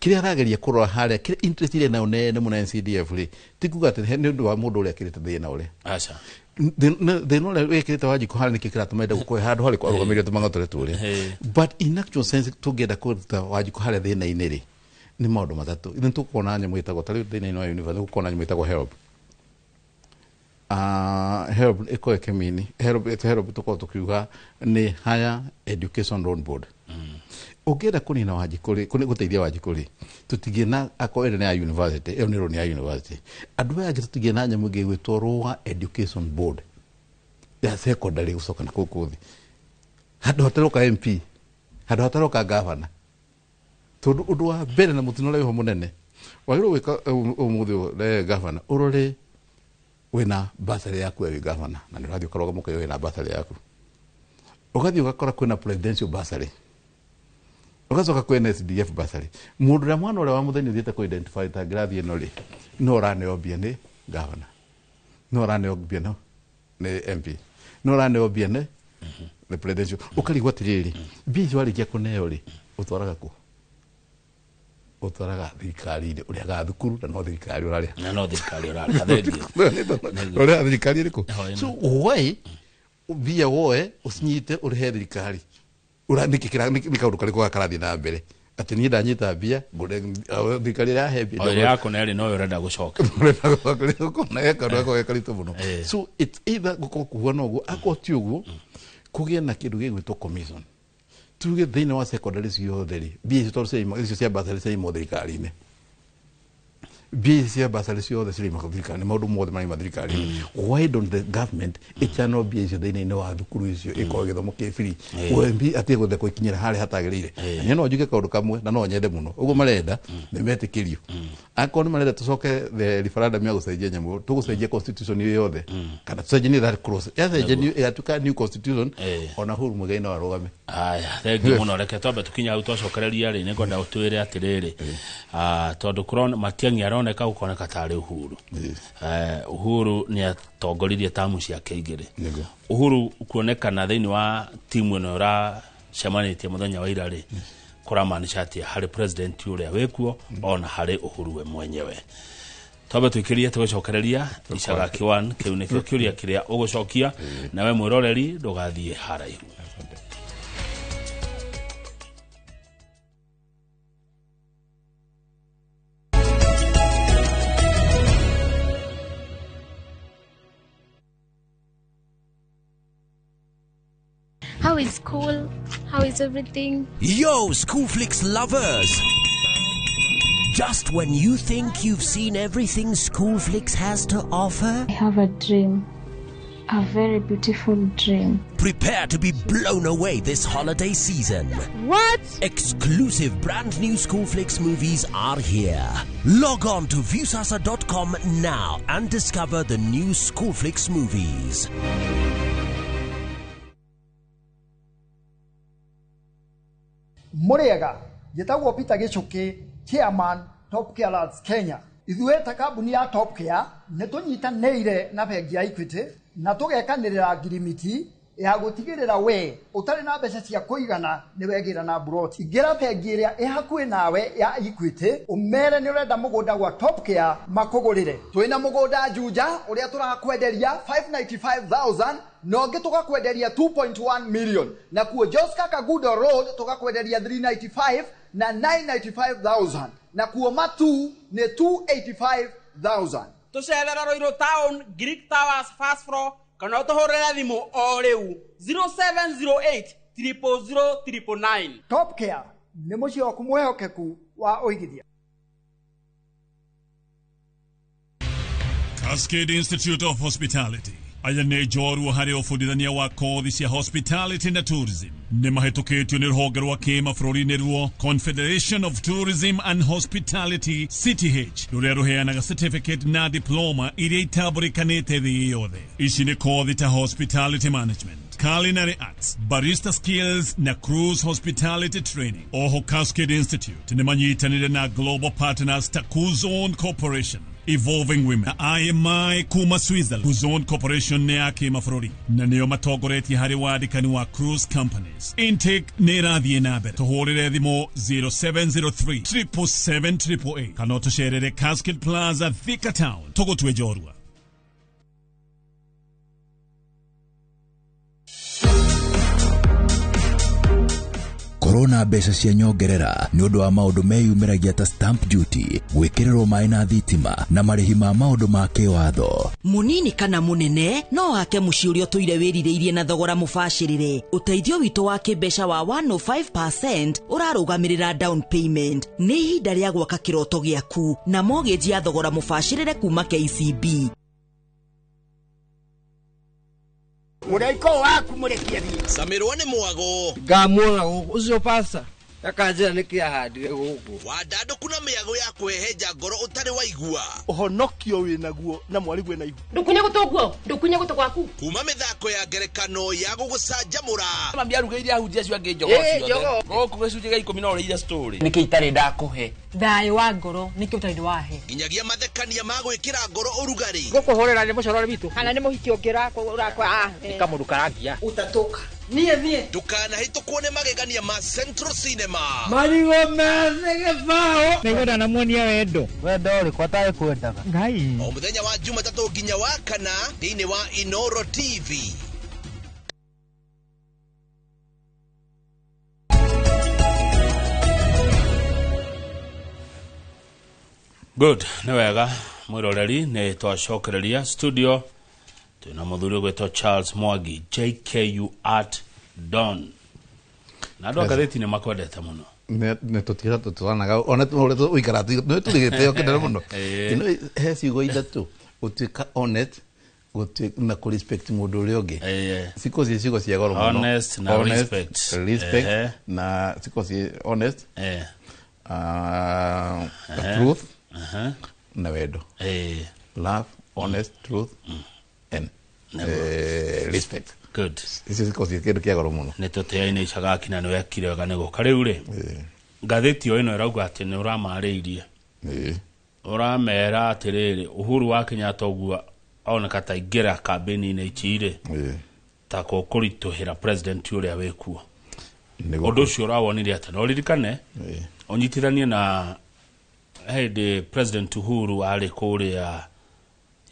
kĩrĩa arageria kũrora harĩa, kĩrĩa interest ĩrĩa nayo nene mũno NCDF rĩ, ti kuga atĩ nĩ ũndũ wa mũndũ ũrĩa akĩrĩte thĩna ũrĩa Aca. Thĩna ũrĩa wĩkĩrĩte Wanjikũ harĩa nĩkĩo kĩratũma ende gũkorwo handũ harĩ arũgamĩrĩre tũmang'o tũrĩa tũrĩa. But in actual sense tũngĩenda kũruta Wanjikũ harĩa thĩna-inĩ rĩ, nĩ maũndũ matatũ. Nĩ tũkuona nyamũ ĩtagwo ta rĩu thĩna-inĩ wa university gũkorwo na nyamũ ĩtagwo HELB. HELB ĩkorwo ĩkĩmini HELB, HELB tũkorwo tũkiuga nĩ Higher Education Loan Board. Ũngĩenda kũnina Wanjikũ rĩ, gũteithia Wanjikũ rĩ, tũtingĩ na akorwo ĩrĩ nĩ ya university, ĩyo nĩ loan ya university, andũ aya angĩ tũtingĩ na nyamũ ĩngĩ ĩgwĩtwo Lower Education Board ya secondary gũcoka na kũu thĩ, handũ hataroka MP, handũ hataroka gavana, tondũ ũndũ wa mbere na mũtino ũrĩa wĩho mũnene wagĩrĩirwo gwĩka ũmũthĩ ũyũ, gavana ũrore wĩna bursary yaku we wĩ gavana na nĩ ũrathiĩ ũkarũgama ũkauga wĩna bursary yaku, ũgathiĩ ũgakora kwĩna presidential bursary, ũgacoka kwĩna SDF bursary. Mũndũ ũrĩa mwana ũrĩa wa mũthenya ũthiĩte kũ identify ta ngirathi ĩno rĩ, no ũraneo mbia nĩ gavana, no ũraneo mbia no nĩ MP, no ũraneo mbia nĩ the presidential. Ũkarigwo atĩrĩrĩ, mbia icio warĩkia kũneo rĩ, ũtwaraga kũ? Ũtwaraga thirikari-inĩ, ũrĩhaga thukuru na no thirikari ũrarĩha. Na no thirikari ũrarĩha. Thengiũ. Ũrĩhaga thirikari ĩrĩkũ? Ho, ĩno. So why Mbia woe ũcinyite ũrĩhe thirikari. Nĩkĩ nĩ kaũndũ karĩkũ gakarathiĩ na mbere? Atĩ niĩ ndanyita mbia ngũre thirikari ĩrahe mbia. O ĩrĩa yako na ĩrĩ noyo ũrenda gũcoka. Ũrenda karitũ mũno. So it's either gũkorwo kũhuana ũguo, akorwo ti ũguo, kũgĩe na kĩndũ gĩgwĩtwo commission. Tuge thĩinĩ wa secondary ciothe rĩ, mbia icio tondũ icio cia bursary ciraimwo thirikari-inĩ. Mbia ici cia bursary ciothe ciraima thirikari-inĩ, maũndũ mothe maraima thirikari-inĩ. Why don't the government ĩchannel mbia icio thĩinĩ wa thukuru icio ĩkorwo gĩthomo kĩ free? OMB atige gũthiĩ gũikinyĩra harĩa hatagĩrĩire. Na niĩ no njuge kaũndũ kamwe na no nyende mũno. Ũguo marenda nĩ metĩkĩrio. Akorwo nĩ marenda tũcoke the referendum ya gũcenjia nyamũ, tũgũcenjia constitution ĩyo yothe. Kana tũcenjanie that clause. Yacenjanio ĩgatuĩka new constitution, ona Uhuru Muigai no arũgame. Aya, thengiũ mũno. Reke twambe tũkinye hau twacokereria rĩ, nĩngwenda ũtwĩre atĩrĩrĩ, tondũ kũrona Matiang'i aroneka gũkoneka tarĩ Uhuru. Uhuru nĩ atongoririe tamu ciake igĩrĩ. Uhuru kuonekana thĩinĩ wa timu ĩno ĩracemanĩtie mũthenya wa ira rĩ, kũramaanisha atĩa harĩ president ũrĩa wĩkuo ona harĩ Uhuru we mwenyewe? Twambe twĩkĩrie tũgĩcokereria Icaga K1, kĩu nĩkĩo kĩũria kĩrĩa ũgũcokia, nawe mwĩroreri ndũgathiĩ haraihu. How is school? How is everything? Yo, School Flicks lovers! Just when you think you've seen everything School Flicks has to offer, I have a dream. A very beautiful dream. Prepare to be blown away this holiday season. What? Exclusive brand new School Flicks movies are here. Log on to Viusasa.com now and discover the new School Flicks movies. Mũrĩega, njĩtagwo Peter Gĩchũkĩ, chairman Top Care Lads Kenya. Ithuĩ ta kambuni ya Top Care nĩ tũnyitanĩire na bengi ya Equity na tũgekanĩrĩra ngirimiti ya gũtigĩrĩra we ũtarĩ na mbeca cia kũigana nĩ wegĩra na mburoti. Ingĩra bengi ĩrĩa ĩ hakuhĩ nawe ya Equity ũmere nĩ ũrenda mũgũnda gwa Top Care makũgũrĩre. Twĩna mũgũnda Juja ũrĩa tũrakwenderia 595,000 na ũngĩ tũgakwenderia 2.1 million, na kuo Joska Kagudo Road tũgakwenderia 395 na 995,000, na kuo Matu nĩ 285,000. Tũcerera Ruiru Town, Greek Towers first floor, kana ũtũhũrĩre thimũ o rĩu 0708 000 999. Top Care nĩ mũciĩ waku mwĩhokeku wa ũigithia. Cascade Institute of Hospitality aya nĩ njorua harĩ ũbundithania wa kothi cia hospitality na tourism. Nĩ mahĩtũkĩtio nĩ rũhonge rwa kĩmabũrũri ruo Confederation of Tourism and Hospitality CTH, rũrĩa rũheanaga certificate na diploma iria itambũrĩkanĩte thĩ yothe. Ici nĩ kothi ta hospitality management, culinary arts, barista skills na cruise hospitality training. Oho Cascade Institute nĩ manyitanĩire na global partners ta Kuzon Corporation, Evolving Women na IMI kuma Switzerland. Kuzon Corporation nĩ ya kĩmabũrũri na nĩo matongoretie harĩ wandĩkani wa cruise companies. Intake nĩ ĩrathiĩ na mbere. Tũhũrĩre thimũ 0703 777 888 kana ũtũcerere Cascade Plaza, Thika Town. Tũgũtue njorua. Korwo na mbeca cia nyongerera nĩ ũndũ wa maũndũ meyumĩragia ta stamp duty, gwĩkĩrĩrwo maĩ na thitima na marĩhi ma maũndũ ma kĩwatho. Munini kana munene no wake mũciĩ ũrĩa ũtũire wĩrirĩirie na thogora mũbacĩrĩre. Ũteithio witũ wa kĩmbeca wa 105% ũrarũgamĩrĩra down payment. Nĩ ihinda rĩa gwaka kĩroto gĩaku na mortgage ya thogora mũbacĩrĩre kuma KCB. Mũraiko waku mũrekie thiĩ. Samirwo nĩ mwago. Ngamuona gũkũ ũcio pasta akanjĩra nĩkĩ ahandire gũkũ. Wandandũku na mĩago ya kũhehenja ngoro ũtarĩ waigua. Ũhonokio wĩnaguo na mwarigwe na ihu. Ndũkunye gũtũ guo, ndũkunye gũtũ gwaku. Kuma mĩthako ya ngerekano ya gũgũcanjamũra. Mami arugĩire ahunjia acio angĩ njogoo ciothe. Gũkũ gĩcunjĩ gĩa 10 no ũrĩire story. Nĩkĩ itarĩ ndakũhe? Thayũ wa ngoro nĩkĩ ũtarĩ wahe? Nginyagia mathekania ma gwĩkĩra ngoro ũrugarĩ. Gũkũhũrĩra nĩ mũcorore witũ. Kana nĩ mũhiki ũngĩ ũrakwa. Nĩ kamũndũ karangia. Ũtatũka. Niĩ niĩ. Ndũkanahĩtũkwo nĩ magegania ma Central Cinema. Marigũ methĩ gĩbaũ. Nĩngwenda namuonia wendo. Wendo ũrĩkũ atarĩ kwendaga? Ngai. O mũthenya wa Jumatatũ nginya wa kana thĩinĩ wa Inoro TV. Good, nĩ wega mwĩroreri, nĩ twacokereria studio twĩna mũthuri ũgwĩtwo Charles Mwangi, JKU at Don, na andũ a ngathĩti nĩ makwendete mũno. Nä tå tiga tå tåranaga ona å rä a å ikara nä tå rä gä te o kä nene må no. Ĩno he ciugo ithatũ: gũtuĩka honest, na kũ respect mũndũ ũrĩa ũngĩ. Cikorwo ciĩ ciugo cia goro mũno. Honest na Honest, respect. respect na cikorwo ciĩ honest, truth na wendo. Love, honest, truth and respect. Good. Icio cikorwo ciĩ kĩndũ kĩa goro mũno. Nĩ tũteaine icagaki na nĩ wekire wega nĩ gũka. Rĩu rĩ, ngathĩti o ĩno ĩrauga atĩ nĩ ũramarĩirie, ũramera atĩrĩrĩ, Uhuru wa Kenyatta ũguo oneka ta ingĩra kambĩni-inĩ ici rĩ, ta kũkũritũhĩra president ũrĩa wĩkuo. Ũndũ ũcio ũrawonire atĩa? Na ũririkane ũnyitithanie na hĩndĩ President Uhuru arĩ kũrĩa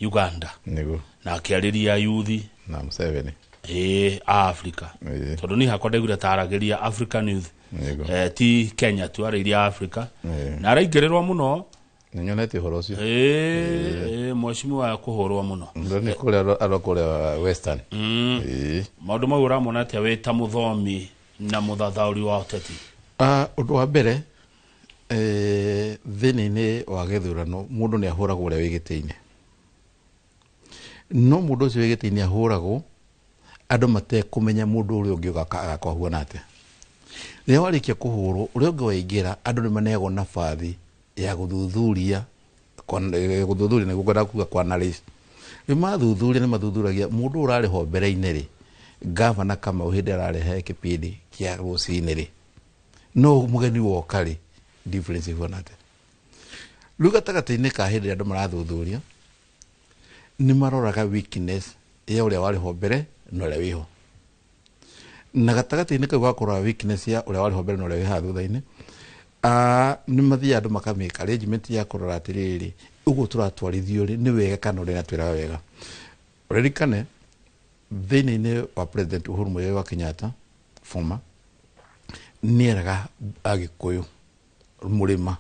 Uganda na akĩarĩria yuthi na Museveni. Ĩĩ, a Africa, tondũ niĩ hakwa ndaiguire ta aragĩria African youth. Ti Kenya tu, arĩirie Africa na araingĩrĩrwo mũno. Nĩ nyonete ũhoro ũcio. Ĩĩ, mheshimiwa kũhũrwo mũno. Nĩ kũrĩa andũ a kũrĩa Western. Maũndũ mau ũramona atĩa wĩ ta mũthomi na mũthathaũri wa ũteti? Ah, ũndũ wa mbere, thĩna-inĩ wa gĩthurano mũndũ nĩ ahũragwo ũrĩa wĩ gĩtĩ-inĩ, no mũndũ ũcio wĩ gĩtĩ-inĩ ahũragwo andũ matekũmenya mũndũ ũrĩa ũngĩ agakorwo ahuana atĩa. Rĩrĩa warĩkia kũhũrwo, ũrĩa ũngĩ waingĩra, andũ nĩ maneagwo nabathi ya gũthuthuria, gũthuthuria nĩguo ngwenda kuga kũ-analyse. Rĩu mathuthuria nĩ mathuthuragia mũndũ ũrarĩ ho mbere-inĩ rĩ, gavana Kamau hĩndĩ ararehe kĩbindi kĩa rũcinĩ rĩ, no mũgeni woka rĩ, difference ihuana atĩa. Rĩu gatagatĩ-inĩ ka hĩndĩ ĩrĩa andũ marathuthuria, nĩ maroraga weakness ya ũrĩa warĩ ho mbere na ũrĩa wĩho, na gatagatĩ-inĩ kau ga kũrora weakness ya ũrĩa warĩ ho mbere na ũrĩa wĩ haha thutha-inĩ, nĩ mathiaga andũ makamĩka arrangement ya kũrora atĩrĩrĩ, ũguo tũratwarithio rĩ, nĩ wega kana ũrĩa atwĩraga wega. Ũririkane thĩinĩ-inĩ wa President Uhuru Muigai wa Kenyatta former nĩ eraga Agĩkũyũ mũrĩma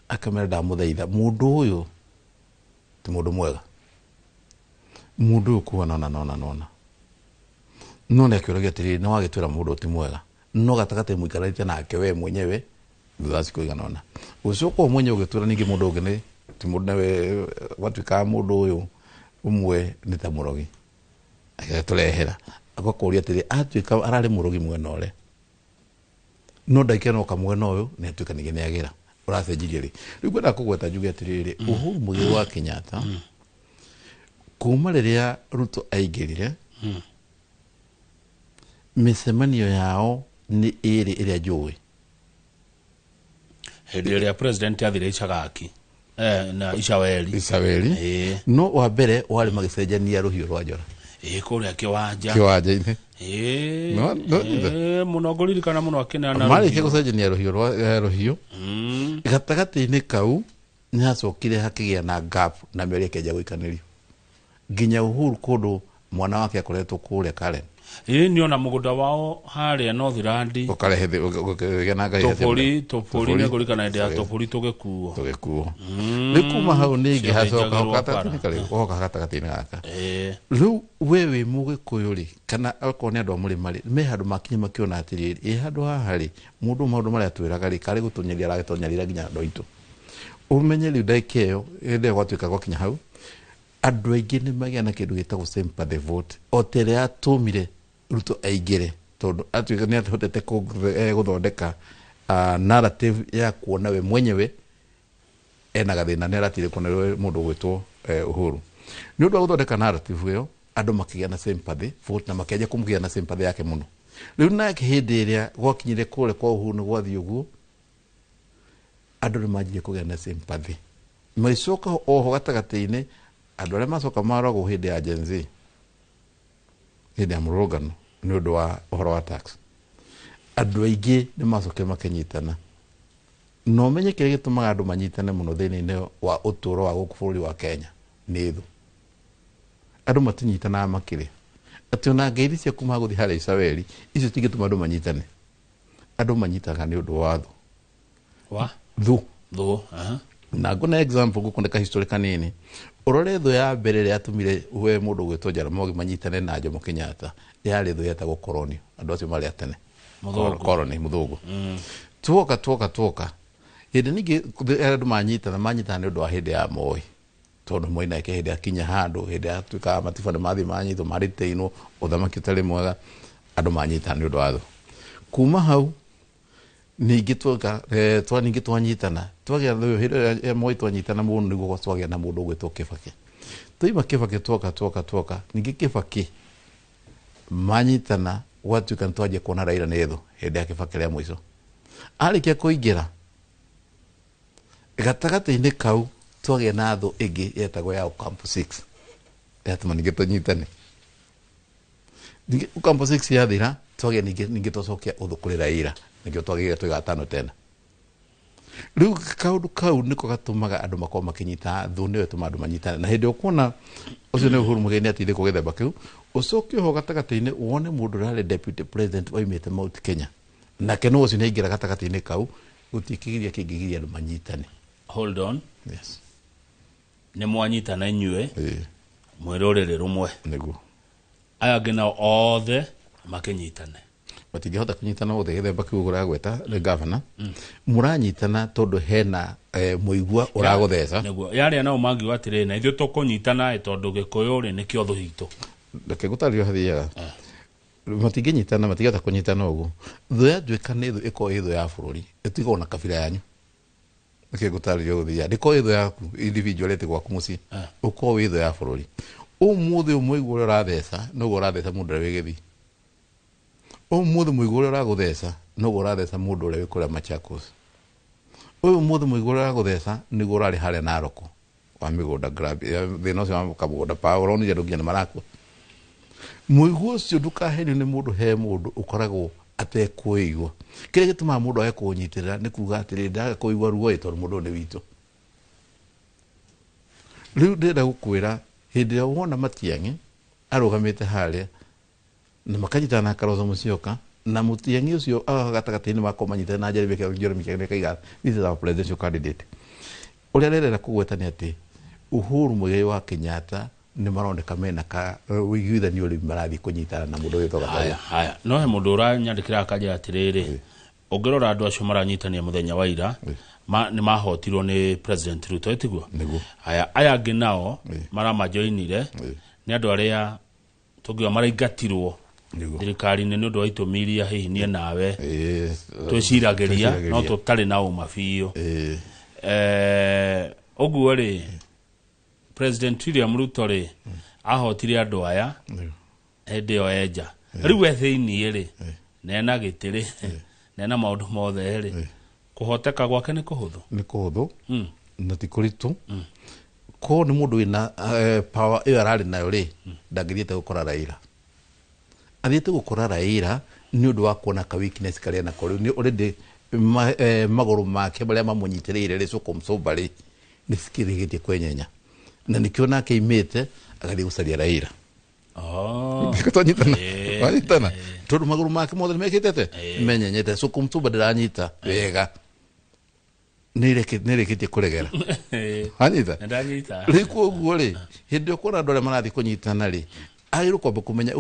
akamera, ndamũthaitha, mũndũ ũyũ ti mũndũ mwega, mũndũ ũyũ kuga nona nona nona no nĩ akĩũragia atĩrĩrĩ, nĩ wagĩtwĩra mũndũ ti mwega, no gatagatĩ mũikaranĩte nake we mwenyewe thutha wa cikũ igana ũna, ũcoka o mwenyewe ũgĩtwĩra ningĩ mũndũ ũngĩ nĩ ti mũndũ, nawe gwatuĩkaga mũndũ ũyũ ũmwe nĩ ta mũrogi agatũrehera, agakũria atĩrĩ, atuĩka ararĩ mũrogi mwena ũrĩa, no ndagĩka ĩno oka mwena ũyũ nĩ atuĩka ningĩ nĩ agĩra ũracenjirie rĩ. Rĩu ngwendaga kũgweta njuge atĩrĩrĩ, Uhuru Muigai wa Kenyatta kuma rĩrĩa Ruto aingĩrire, mĩcemanio yao nĩ ĩrĩ ĩrĩa njũĩ. Hĩndĩ ĩrĩa president athire icagaki na Icaweri. Icaweri. No wa mbere warĩ magĩcenjania rũhiũ rwa njora. Ĩĩ, kũrĩa kĩwanja. Kĩwanja-inĩ. No, Mũno ngũririkana mũno akĩneana marĩkia rũhiũ. Gũcenjania rũhiũ rwa rũhiũ gatagatĩ-inĩ kau nĩ hacokire hakĩgĩa na gap na mĩario ĩkĩanjia gũikanĩrio nginya Uhuru kũndũ mwana wake akoretwo kũrĩa Karen. Ĩĩ, nĩona mũgũnda wao harĩa Northland. Ũkarehe ũkĩgĩa na ngai. Tũbũri, tũbũri, nĩ ngũririkana hĩndĩ ya tũbũri tũgĩkuo. Tũgĩkuo. Rĩu kuma hau ningĩ hacoka Ciathĩnjagĩrwo gatagatĩ-inĩ bara. karĩ hoka gatagatĩ-inĩ gaka. Rĩu we wĩ Mũgĩkũyũ rĩ, kana okorwo nĩ andũ a mũrĩma rĩ, me handũ makinya makĩona atĩrĩrĩ, ĩ handũ haha rĩ, mũndũ maũndũ marĩa atwĩraga rĩ, karĩ gũtũnyaria aragĩtũnyarira nginya andũ aitũ. Ũmenye rĩu ndagĩka ĩyo hĩndĩ ĩyo gwatuĩka gwakinya hau, andũ aingĩ nĩ magĩa na kĩndũ gĩtagwo sympathy vote o ta ĩrĩa yatũmire Ruto aingĩre, tondũ atuĩka nĩ ahotete gũthondeka narrative ya kuona we mwenyewe ena gathĩna, nĩ aratire kuona we mũndũ ũgwĩtwo Uhuru. Nĩ ũndũ wa gũthondeka narrative ĩyo, andũ makĩgĩa na sympathy vote na makĩanjia kũmũgĩa na sympathy yake mũno. Rĩu nake hĩndĩ ĩrĩa gwakinyire kũrĩa kwa Uhuru nĩ gwathiĩ ũguo, andũ nĩ manjirie kũgĩa na sympathy, magĩcoka oho gatagatĩ-inĩ andũ arĩa macoka maragwo hĩndĩ ya Gen Z, hĩndĩ ya mũrũrũngano nĩ ũndũ wa ũhoro wa tax, andũ aingĩ nĩ macokire makĩnyitana. Na ũmenye kĩrĩa gĩtũmaga andũ manyitane mũno thĩinĩ wa ũtũũro wa gũkũ bũrũri wa Kenya nĩ thũ. Andũ matinyitanaga makĩrĩa atĩ ona ngeithi cia kuma gũthiĩ harĩa Icaweri icio cingĩtũma andũ manyitane. Andũ manyitaga nĩ ũndũ wa thũ. Wa thũ. Thũ, aha. Na ngũna example ngũkũneka history kanini. Ũrore thũ ya mbere ĩrĩa yatũmire we mũndũ gwĩtwo Jaramogi manyitane na Jomo Kenyatta yarĩ thũ yetagwo koloni. Andũ acio marĩ a tene. Mũthũngũ. Koloni mũthũngũ. Tuoka tuoka tuoka. Hĩndĩ ningĩ andũ manyitana manyitana nĩ ũndũ wa hĩndĩ ya Moi. Tondũ Moi nake hĩndĩ akinya handũ hĩndĩ yatuĩkaga matiba nĩ mathiĩ manyitwo marĩtĩinwo ũthamaki ũtarĩ mwega andũ manyitana nĩ ũndũ wa thũ. Kuma hau ningĩ tuoka twa ningĩ twanyitana twagĩa thũ hĩndĩ ya Moi twanyitana mũno nĩguo twagĩa na mũndũ ũgwĩtwo Kibaki. Twaima Kibaki tuoka tuoka tuoka ningĩ Kibaki manyitana gwatuĩka nĩ twanjia kuona Raila nĩ thũ hĩndĩ ya Kibaki rĩa mũico. Arĩkia kũingĩra gatagatĩ-inĩ kau twagĩa na thũ ĩngĩ yetagwo ya Ocampo 6 yatũma ningĩ tũnyitane. Ningĩ Ocampo 6 yathira twagĩa ningĩ twacokia ũthũ kũrĩ Raila nĩkĩo twagĩire twĩ gatano tena. Rĩu kaũndũ kau nĩko gatũmaga andũ makorwo makĩnyita thũ nĩyo ĩtũmaga andũ manyitane. Na hĩndĩ ũkuona ũcio nĩ Uhuru Muigai nĩateithĩkwo gĩthemba kĩu ũcoke ho gatagatĩ-inĩ wone mũndũ ũrarĩ deputy president waimĩte Mount Kenya nake no ũcio nĩaingĩra gatagatĩ-inĩ kau gũtirĩ kĩgiria kĩngĩgiria andũ manyitane. Hold on. Yes. Nĩ mwanyitana inyuĩ mwĩ rũrĩrĩ rũmwe. Nĩguo. Aya angĩ nao othe makĩnyitane. Matingĩhota kũnyitana othe gĩthemba kĩu ũragweta nĩ gavana. Mũranyitana tondũ hena mũigua ũragũtheca. Nĩguo. Yarĩa nao mangiuga atĩrĩrĩ na ithuĩ tũkũnyitana tondũ Gĩkũyũ rĩ nĩkĩo thũ itũ. Reke ngũtarĩrie hathiaga. Matingĩnyitana matingĩhota kũnyitana ũguo. Thũ yatuĩka nĩ thũ ĩkorwo ĩ thũ ya bũrũri ĩtigwo na kabira yanyu. Reke ngũtarĩrie ũguo ndĩkorwo ĩ thũ yaku individual ĩtĩ gwaku mũciĩ ũkorwo wĩ thũ ya bũrũri. Ũmũthĩ mũigua ũrĩa ũratheca noguo ũratheca mũndũ ũrĩa wĩ Gĩthii. Ũmũthĩ mũigua ũrĩa ũragũtheca noguo ũratheca mũndũ ũrĩa wĩ kũrĩa Machakos. Ũyũ mũthĩ mũigua ũrĩa ũragũtheca nĩguo ũrarĩ harĩa Narok wa mĩgũnda grab thĩna ũcio wa kamũgũnda pa ũronire andũ nginya nĩ marakua. Mũigua ũcio ndũkahenio nĩ mũndũ he mũndũ ũkoragwo atekwĩigua. Kĩrĩa gĩtũmaga mũndũ age kũũnyitĩrĩra nĩ kuga atĩrĩrĩ ndaga kũigua ruo ĩ tondũ mũndũ ũyũ nĩ witũ. Rĩu ndĩrenda gũkwĩra hĩndĩ ĩrĩa wona Matiang'i arũgamĩte harĩa na makanyitana na Kalonzo Musyoka na Matiang'i ũcio gatagatĩ-inĩ wako manyitana na Jeremy Kĩang'i akaiga this is our presidential candidate. Ũrĩa arerera kũgweta nĩ atĩ Uhuru Muigai wa Kenyatta nĩ maroneka mena ka ũiguithanio rĩu marathiĩ kũnyitana na mũndũ wĩtwo Gachagua. Haya, no he mũndũ ũranyandĩkĩra akanjĩra atĩrĩrĩ ũngĩrora andũ acio maranyitania mũthenya wa ira nĩ mahotirwo nĩ President Ruto ĩtiguo. Haya, aya angĩ nao maramajoinire nĩ andũ arĩa tũngiuga maraingatirwo thirikari-inĩ nĩ ũndũ wa itũmi iria hihi niĩ nawe twĩciragĩria no tũtarĩ na ũma biũ. Ũguo rĩ President William Ruto rĩ ahotire andũ aya hĩndĩ ĩyo enja. Rĩu we thĩiniĩ rĩ nena gĩtĩ rĩ nena maũndũ mothe rĩ kũhoteka gwake nĩ kũhũthũ. Nĩ kũhũthũ na ti kũritũ. Korwo nĩ mũndũ wĩna power ĩyo ararĩ nayo rĩ ndangĩthiĩte gũkora Raila. Athiĩte gũkora Raila nĩ ũndũ wa kuona ka weakness karĩa nako rĩu nĩ already magũrũ make marĩa mamũnyitĩrĩire rĩ soko msomba rĩ nĩ cikĩrĩgĩtie kwenyenya. Na nĩkĩo nake imĩte agathiĩ gũcaria Raila. Twanyitana. Twanyitana. Tondũ magũrũ make mothe nĩmekĩte atĩa? Menyenyete. Soko msomba ndĩranyita wega. Nĩrĩkĩtie kũregera. Wanyita? Nĩndanyita. Rĩu koguo rĩ hĩndĩ ĩyo kuona andũ arĩa marathiĩ kũnyitana rĩ agĩrĩirwo kwamba kũmenya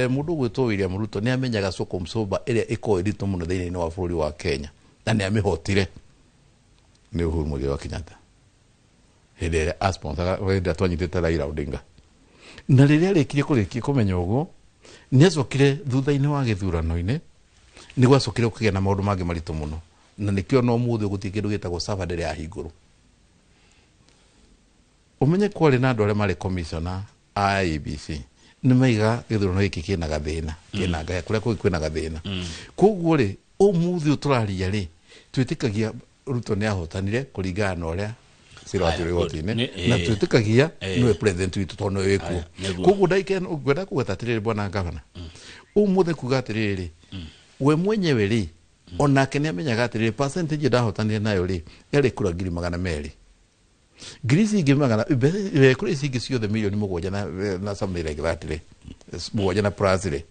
mũndũ ũgwĩtwo William Ruto nĩ amenyaga soko msomba ĩrĩa ĩkoragwo ĩritũ mũno thĩinĩ wa bũrũri wa Kenya na nĩ amĩhotire nĩ Uhuru Muigai wa Kenyatta hĩndĩ ĩrĩa asponsoraga hĩndĩ ĩrĩa twanyitĩte Raila Odinga. Na rĩrĩa arĩkirie kũrĩkia kũmenya ũguo nĩ acokire thutha-inĩ wa gĩthurano-inĩ nĩ gwacokire kũgĩa na maũndũ mangĩ maritũ mũno na nĩkĩo no ũmũthĩ gũtirĩ kĩndũ gĩtagwo server ndĩrĩ yahingũrwo. Ũmenye kwarĩ na andũ arĩa marĩ commissioner a IEBC nĩ maiga gĩthurano gĩkĩ kĩna gathĩna kĩna ngaya kũrĩa kũngĩ kwĩna gathĩna. Koguo rĩ ũmũthĩ ũyũ tũraria rĩ twĩtĩkagia Ruto nĩ ahotanire kũringana na ũrĩa cira watuirwo igoti-inĩ na twĩtĩkagia nĩwe president witũ tondũ nĩwe wĩkuo. Koguo ngwenda kũgweta atĩrĩrĩ bwana gavana ũmũthĩ kuga atĩrĩrĩ we mwenyewe rĩ onake nĩ amenyaga atĩrĩrĩ percentage ndahotanire nayo rĩ yarĩ kura 200,000. Ngiri ici ingĩ magana kura ici ingĩ ciothe 7 million na something like that rĩ 7 na plus rĩ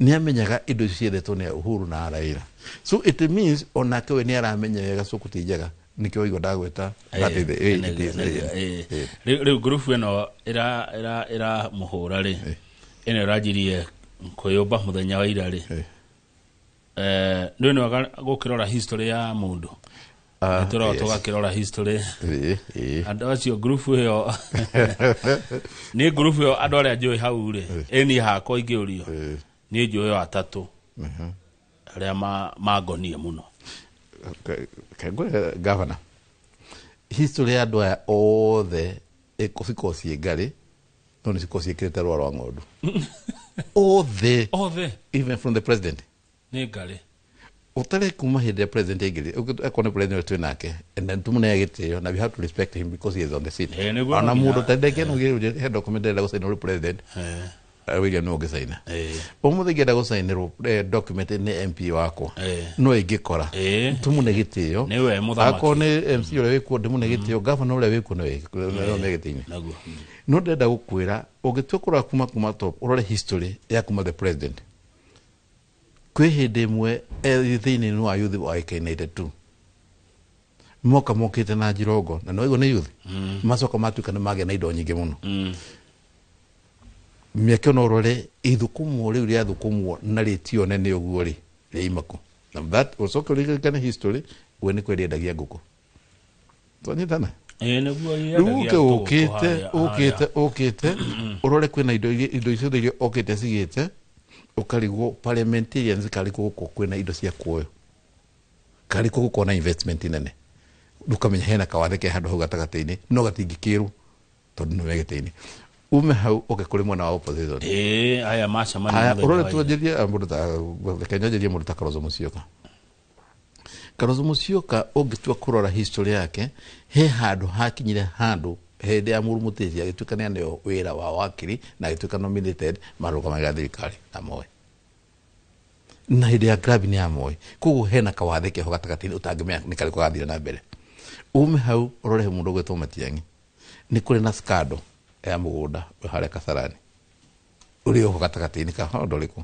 nĩ amenyaga indo icio ciethetwo nĩ Uhuru na Raila. So it means onake we nĩ aramenya wega cũkũ ti njega Nĩkĩo waigua ndagwĩta that is the it is Rĩu ngurubu ĩno ĩramũhũra rĩ, ĩno ĩranjirie kwĩyũmba mũthenya wa ira rĩ, nĩ wega gũkĩrora history ya mũndũ. Nĩtũrora tũgakĩrora history andũ acio ngurubu ĩyo nĩ ngurubu ĩyo andũ arĩa njũĩ hau rĩ, ĩ niĩ hakwa ingĩũrio niĩ njũĩ o atatũ arĩa mangonie mũno. Kengwĩre governor, history ya andũ aya othe cikoragwo ciĩ ngarĩ, no nĩ cikoragwo ciĩkĩrĩte rũa rwa ng'ondu othe, othe, even from the president nĩ ngarĩ. Ũtarĩ kuma hĩndĩ ya president aingĩrire, akorwo nĩ president ũrĩa twĩ nake, and then tũmũnee gĩtĩo na we have to respect him because he is on the seat. Nĩguo ona no nginya- mũndũ tendeke no he document ndĩrenda gũcaina ũrĩ president, William no ũngĩcaina. Ũmũthĩ ingĩenda gũcainĩrwo document nĩ MP wakwa no ingĩkora tũmũne gĩtĩo. Nĩwe mũthamaki. Akorwo nĩ MC ũrĩa wĩkuo ndĩmũne gĩtĩo, governor ũrĩa wĩkuo nĩwe me gĩtĩ-inĩ. Naguo. No ndĩrenda gũkwĩra ũngĩtua kũrora kuma top, ũrore history ya kuma the president, kwĩ hĩndĩ ĩmwe thĩinĩ wa youth wa AK92 moka mokĩte na njirongo na nĩwaigua nĩ youth, macoka matuĩka nĩ magĩa na indo nyingĩ mũno. Mĩaka ĩno ũrore ithũkũmwo rĩu rĩathũkũmwo na rĩtio nene ũguo rĩ rĩima kũ, na that ũcoke ũririkane history, we nĩ kwendia ngũkũ, twanyitana. Nĩguo. Rĩu ũke ũkĩte ũkĩte ũkĩte ũrore kwĩna indo indo ciothe iria okĩte cigĩte, ũkarigwo parliamentarians karĩkũ gũkũ kwĩna indo cia kuoyo, karĩkũ gũkorwo na investment nene, ndũkamenya hena kawathe ke handũ hau gatagatĩ-inĩ no gatingĩkĩrwo tondũ nĩwe gĩtĩ-inĩ. Ume hau ũke kũrĩ mwena wa opposition. Aya macemania Aya, mũthenya ũrore wa ira. twanjĩrie mũndũ ta, reke nyanjĩrie mũndũ ta Kalonzo Musyoka. Kalonzo Musyoka ũngĩtua kũrora history yake, he handũ hakinyire handũ hĩndĩ ya Mũru Mũtĩci agĩtuĩka nĩ aneo wĩra wa wakiri na agĩtuĩka nominated marũgamagĩra thirikari na Moi, na hĩndĩ ya grabi nĩ ya Moi, koguo hena kawathe keho gatagatĩ-inĩ ũtangĩmenya nĩ karĩkũ gathire na mbere. Ume hau ũrore mũndũ ũgwĩtwo Matiang'i, nĩ kũrĩ na scandal ya mũgũnda wĩ harĩa Kasarani ũrĩ oho gatagatĩ-inĩ ka ũndũ ũrĩkũ.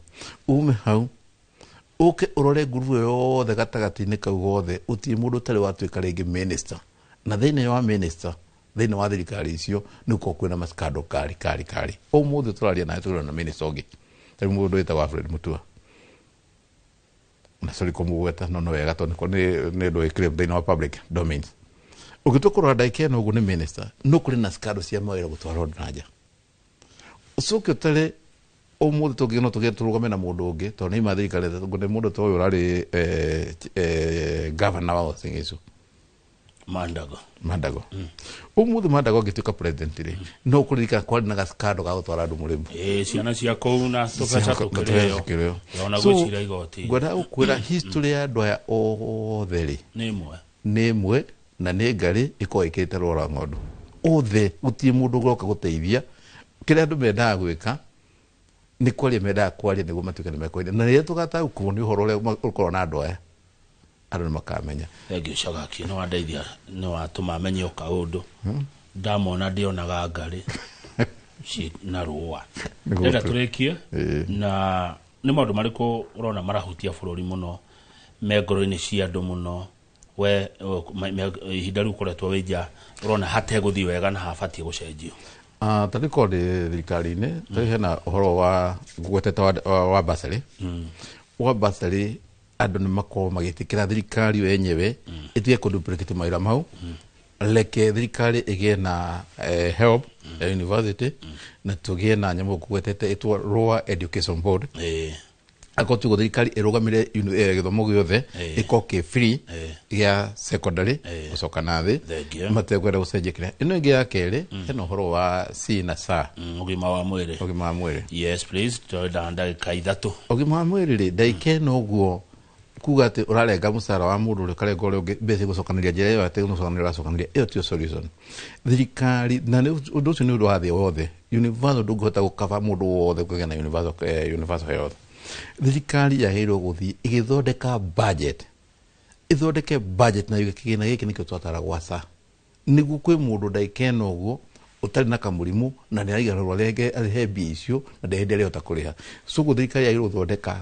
Ume hau ũke ũrore ngurubu ĩyo yothe gatagatĩ-inĩ kau gothe, ũtirĩ mũndũ ũtarĩ watuĩka rĩngĩ minister, na thĩinĩ wa minister, thĩinĩ wa thirikari icio nĩ gũkorwo kwĩna maskando kari kari kari. Ũmũthĩ tũraria nawe tũrĩ na minister ũngĩ, tarĩu mũndũ wĩtagwo Alfred Mutua, na sorry kũmũgweta no nĩ wega tondũ nĩ ũndũ wĩkĩre thĩinĩ wa public domains. Ũngĩtua kũrora ndagĩka ĩno ũguo nĩ minister, no kũrĩ na scandal cia mawĩra gũtwarwo na nja. Ũcoke ũtare ũmũthĩ tũngĩ no tũgĩe tũrũgame na mũndũ ũngĩ tondũ nĩ ima thirikari nĩ mũndũ ta ũyũ ũrarĩ governor wa Uasin Gishu. Mandago. Mandago. Ũmũthĩ Mandago angĩtuĩka president rĩ, no kũririkana kwarĩ na gaskando ga gũtwara andũ mũrĩmo. Ciana cia kũu na tũbeca tũkĩrĩo ona gwĩcira igoti. Ngwenda gũkwĩra history ya andũ aya othe rĩ nĩ ĩmwe, nĩ ĩmwe na nĩ ngarĩ ĩkoragwo ĩkĩrĩte rũa rwa ng'ondu othe. Gũtirĩ mũndũ ũroka gũteithia. Kĩrĩa andũ mendaga gwĩka nĩ kwaria, mendaga kwaria nĩguo matuĩke nĩ mekwaria, na rĩrĩa tũgataũkwo nĩ ũhoro ũrĩa ũkoragwo na andũ aya, andũ nĩ makamenya. Thengiũ Cagaki, nĩ wandeithia, nĩ watũma menye o kaũndũ. Ndamona ndĩonaga ngarĩ ci na rũa. Nĩguo. Ndĩrenda tũrĩkie na nĩ maũndũ marĩkũ ũrona marahutia bũrũri mũno, me ngoro-inĩ cia andũ mũno, we ihinda rĩu ũkoretwo wĩ nja ũrona hategũthiĩ wega na habatiĩ gũcenjio? Ta rĩu korwo ndĩ thirikari-inĩ, tarĩu hena ũhoro wa ngũgwetete wa bursary, wa bursary andũ nĩ makorwo magĩtĩkĩra thirikari yo yenyewe ĩtige kũ duplicate mawĩra mau, reke thirikari ĩgĩe na help ya university na tũgĩe na nyamũ ngũgwetete ĩtwo Lower Education Board. Akorwo tuguo thirikari ĩrũgamĩre gĩthomo gĩothe ĩkorwo kĩ free gĩa secondary gũcoka na thĩ, Thengiũ. matekwenda gũcenjia kĩrĩa. Ĩno ĩngĩ ya kerĩ, hena ũhoro wa C na SA. Ũgima wa mwĩrĩ. Ũgima wa mwĩrĩ. Yes please, tũrenda ndagĩka 3. Ũgima wa mwĩrĩ rĩ, ndagĩka ĩno ũguo kuga atĩ ũrarenga mũcara wa mũndũ ũrĩa ũkarenga ũrĩa ũngĩ mbeca igũcokanĩria njĩra ĩyo atĩ gũcokanĩria ũracokanĩria, ĩyo tiyo solution. Thirikari na ũndũ ũcio nĩ ũndũ wa thĩ wothe, universal ndũngĩhota gũkaba mũndũ wothe kũgĩa na universal health. Thirikari yagĩrĩirwo gũthiĩ ĩgĩthondeka budget, ĩthondeke budget na yuge kĩgĩna gĩkĩ nĩkĩo twatara gwa SHA, nĩguo kwĩ mũndũ ndagĩka ĩno ũguo ũtarĩ na kamũrimũ na nĩ araigarũrwo arĩhe mbia icio na ndĩ hĩndĩ arĩhota kũrĩha. So ũguo thirikari yagĩrĩirwo gũthondeka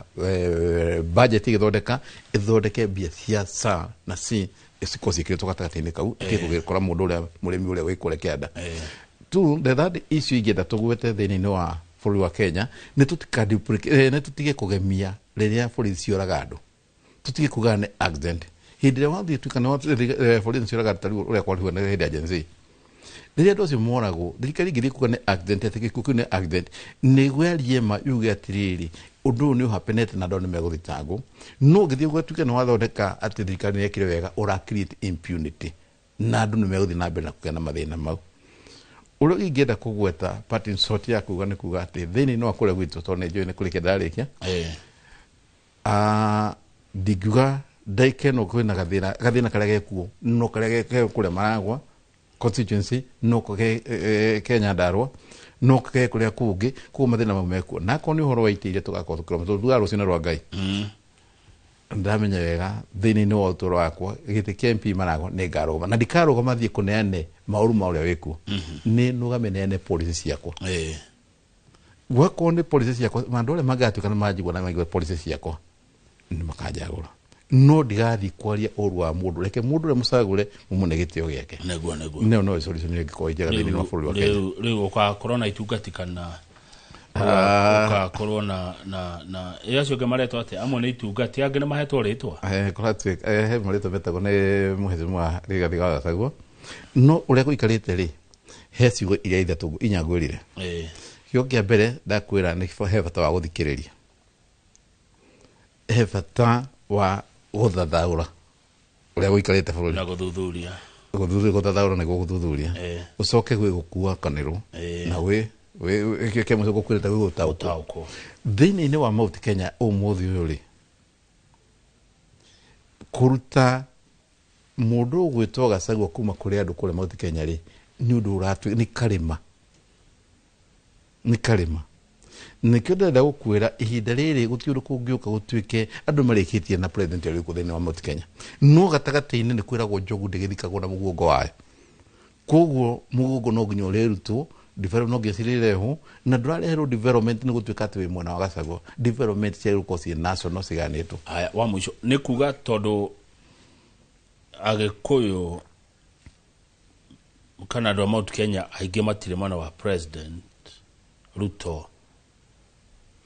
budget, ĩgĩthondeka ĩthondeke mbia cia SHA na C cikorwo ciĩkĩrĩtwo gatagatĩ-inĩ kau ĩtige kũra mũndũ ũrĩa mũrĩmi ũrĩa wĩ kũrĩa kĩanda. Tu the third issue ingĩenda tũgwete thĩinĩ-inĩ wa bũrũri wa Kenya nĩ nĩ tũtige kũgemia rĩrĩa borithi cioraga andũ, tũtige kuga nĩ accident hĩndĩ ĩrĩa wathiĩ tuĩka nĩ borithi cioraga andũ, ta rĩu ũrĩa kwarĩhwo nĩ hĩndĩ ya Gen Z, rĩrĩa andũ acio moragwo, thirikari ĩngĩthiĩ kuga nĩ accident, atĩ gĩkuũ kĩu nĩ accident, nĩ gwarie ma yuge atĩrĩrĩ, ũndũ ũyũ nĩ ũhapenete na andũ nĩ megũthitangwo. No ũngĩthiĩ gũtuĩke nĩ wathondeka atĩ thirikari nĩ yekire wega, ũra create impunity na andũ nĩ megũthiĩ na mbere na kũgĩa na mathĩna mau. Ũrĩa ingĩenda kũgweta parting shot ya kuga nĩ kuga atĩ thĩinĩ wa kũrĩa gwitũ, tondũ nĩ njũĩ nĩ kũrĩkia ndarĩkia, ndingiuga ndaikeno kwĩna gathĩna karĩa gekuo, no karĩa ke kũrĩa Maragwa constituency, no ke ke Nyandarua, no ke kũrĩa kũngĩ. Koguo mathĩna mau mekuo, na akorwo nĩ ũhoro wa itĩ iria tũgakorwo tũkĩrora, tondũ tugaga rũciũ rwa Ngai, ndamenya wega thĩinĩ wa ũtũũro wakwa gĩtĩ kĩa MP Maragwa nĩ ngarũgama, na ndikarũgama thiĩ kũneane maũru ma ũrĩa wĩkuo, nĩ nũgame neane policy ciakwa. Gwakorwo nĩ policy ciakwa, andũ arĩa mangatuĩka nĩ manjigua na maigua policy ciakwa nĩ makanjagũra, no ndigathiĩ kwaria ũru wa mũndũ. Reke mũndũ ũrĩa mũcagũre mũmũne gĩtĩo gĩake. Nĩguo. No no solution ĩngĩkorwo njega thĩinĩ wa bũrũri wa Kenya. Rĩu ũgakorwo na itungati kana ũgakorwo na ĩ acio angĩ maretwo atĩa? Amwe nĩ itungati, angĩ nĩ mahetwo rĩtwa. Kũratuĩka he marĩtwa metagwo nĩ mũhecimiwa Rigathĩ wa Gachagua, no ũrĩa gũikarĩte rĩ, he ciugo iria ithatũ inya ngwĩrire. Kiugo kĩa mbere ndakwĩra nĩ he bata wa gũthikĩrĩria, he bata wa gũthathaũra ũrĩa gũikarĩte bũrũri na gũthuthuria. Gũthuthuria, gũthathaũra nĩguo gũthuthuria, ũcoke gwĩ gũkua kanĩrwo na gwĩ kĩa mũico gũkwĩrĩte gwĩ gũtaũkwo. Gũtaũkwo. Thĩinĩ-inĩ wa Mount Kenya ũmũthĩ ũyũ rĩ, kũruta mũndũ ũgwĩtwo Gachagua kuma kũrĩ andũ kũrĩa Mount Kenya rĩ, nĩ ũndũ ũratuĩka nĩ karĩma, nĩ karĩma. Nĩkĩo ndĩrenda gũkwĩra ihinda rĩrĩ gũtirĩ ũndũ kũngĩũka gũtuĩke andũ marĩkĩtie na president ũrĩa wĩkuo thĩinĩ wa Mount Kenya, no gatagatĩ-inĩ nĩ kwĩragwo njogu ndĩgĩthikagwo na mũguongo wayo. Koguo mũgongo no nginya ũrĩrutwo, development no nginya cirĩrehwo, na ndũrareherwo development nĩ gũtuĩka atĩ wĩ mwena wa Gachagua. Development ciagĩrĩirwo gũkorwo ciĩ national, ciganĩtwo. Haya, wa mũico nĩ kuga tondũ Agĩkũyũ kana andũ a Mount Kenya aingĩ matirĩ mwena wa President Ruto,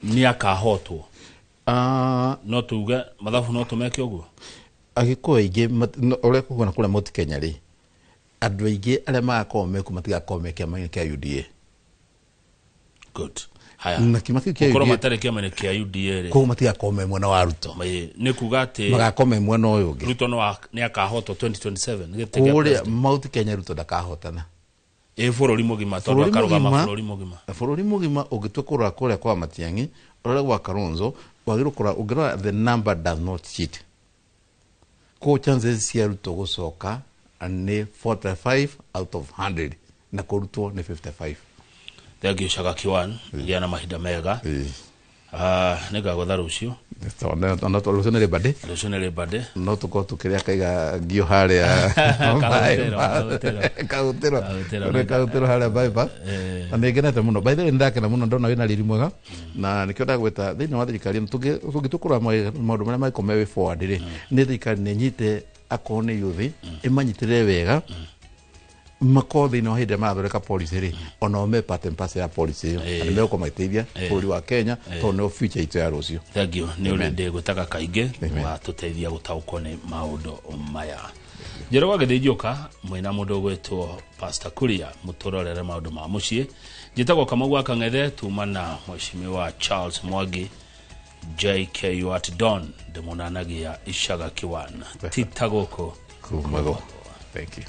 nĩ akahotwo? No tuge mathabu no tũmeke ũguo? Agĩkũyũ aingĩ ũrĩa kũhuana kũrĩa Mount Kenya rĩ, andũ aingĩ arĩa magakorwo mekuo matigakorwo me kĩama-inĩ kĩa UDA. Good, haya. Na kĩama kĩu kĩa gũkorwo UDA matarĩ kĩama-inĩ kĩa UDA rĩ, koguo matigakorwo me mwena wa Ruto. Nĩ kuga atĩ magakorwo me mwena ũyũ ũngĩ. Ruto no nĩ akahotwo 2027 gĩtĩ kĩa kũrĩa president. Mount Kenya Ruto ndakahotana. Ĩ bũrũri mũgima, tondũ Bũrũri akarũgama mũgima. bũrũri mũgima. Bũrũri mũgima, ũngĩtua kũrora kũrĩa kwa Matiang'i, ũrore gwa Kalonzo, wagĩrĩirwo kũrora, ũngĩrora the number does not cheat. Koguo chances cia Ruto gũcoka nĩ 45 out of 100 na kũrutwo nĩ 55. Thengiũ Caga Kiwan, gĩa na mahinda mega. Nĩ ngagũtha rũciũ. Rũciũ nĩ Labor Day. Rũciũ nĩ Labor Day. No tũkorwo tũkĩrĩa kaiga ngio harĩa Kahũtĩro, kahũtĩro. Kahũtĩro. Kahũtĩro. Kũrĩ kahũtĩro harĩa bypass. Na nĩ ngenete mũno, by the way, nĩ ndakena mũno ndona wĩna riri mwega, na nĩkĩo ndagwĩta thĩinĩ wa thirikari ĩno. Tũngĩtũkũra maũndũ marĩa mangĩkorwo me way forward rĩ, nĩ thirikari nĩ nyite akorwo nĩ youth ĩmanyitĩrĩre wega, makorwo thĩinĩ wa hĩndĩ ĩrĩa marathondeka policy rĩ, onao me part and parcel ya policy ĩyo, na nĩ megũkorwo magĩteithia bũrũri wa Kenya, tondũ nĩo future itũ ya rũciũ. Thengiũ nĩ ũrĩ Amen. ndĩgwĩtaga kaingĩ watũteithia gũtaũkwo nĩ maũndũ maya. Njĩra gwa Gĩthĩnjũka mwĩna mũndũ ũgwĩtwo Pastor Kuria, mũtũrorere maũndũ ma mũciĩ. Njĩtagwo Kamau wa Kang'ethe, tuma na Mheshimiwa Charles Mwangi JK at Don ndĩmonanagia Icaga Kiwan tita gũkũ. Kumagwo. Thank you.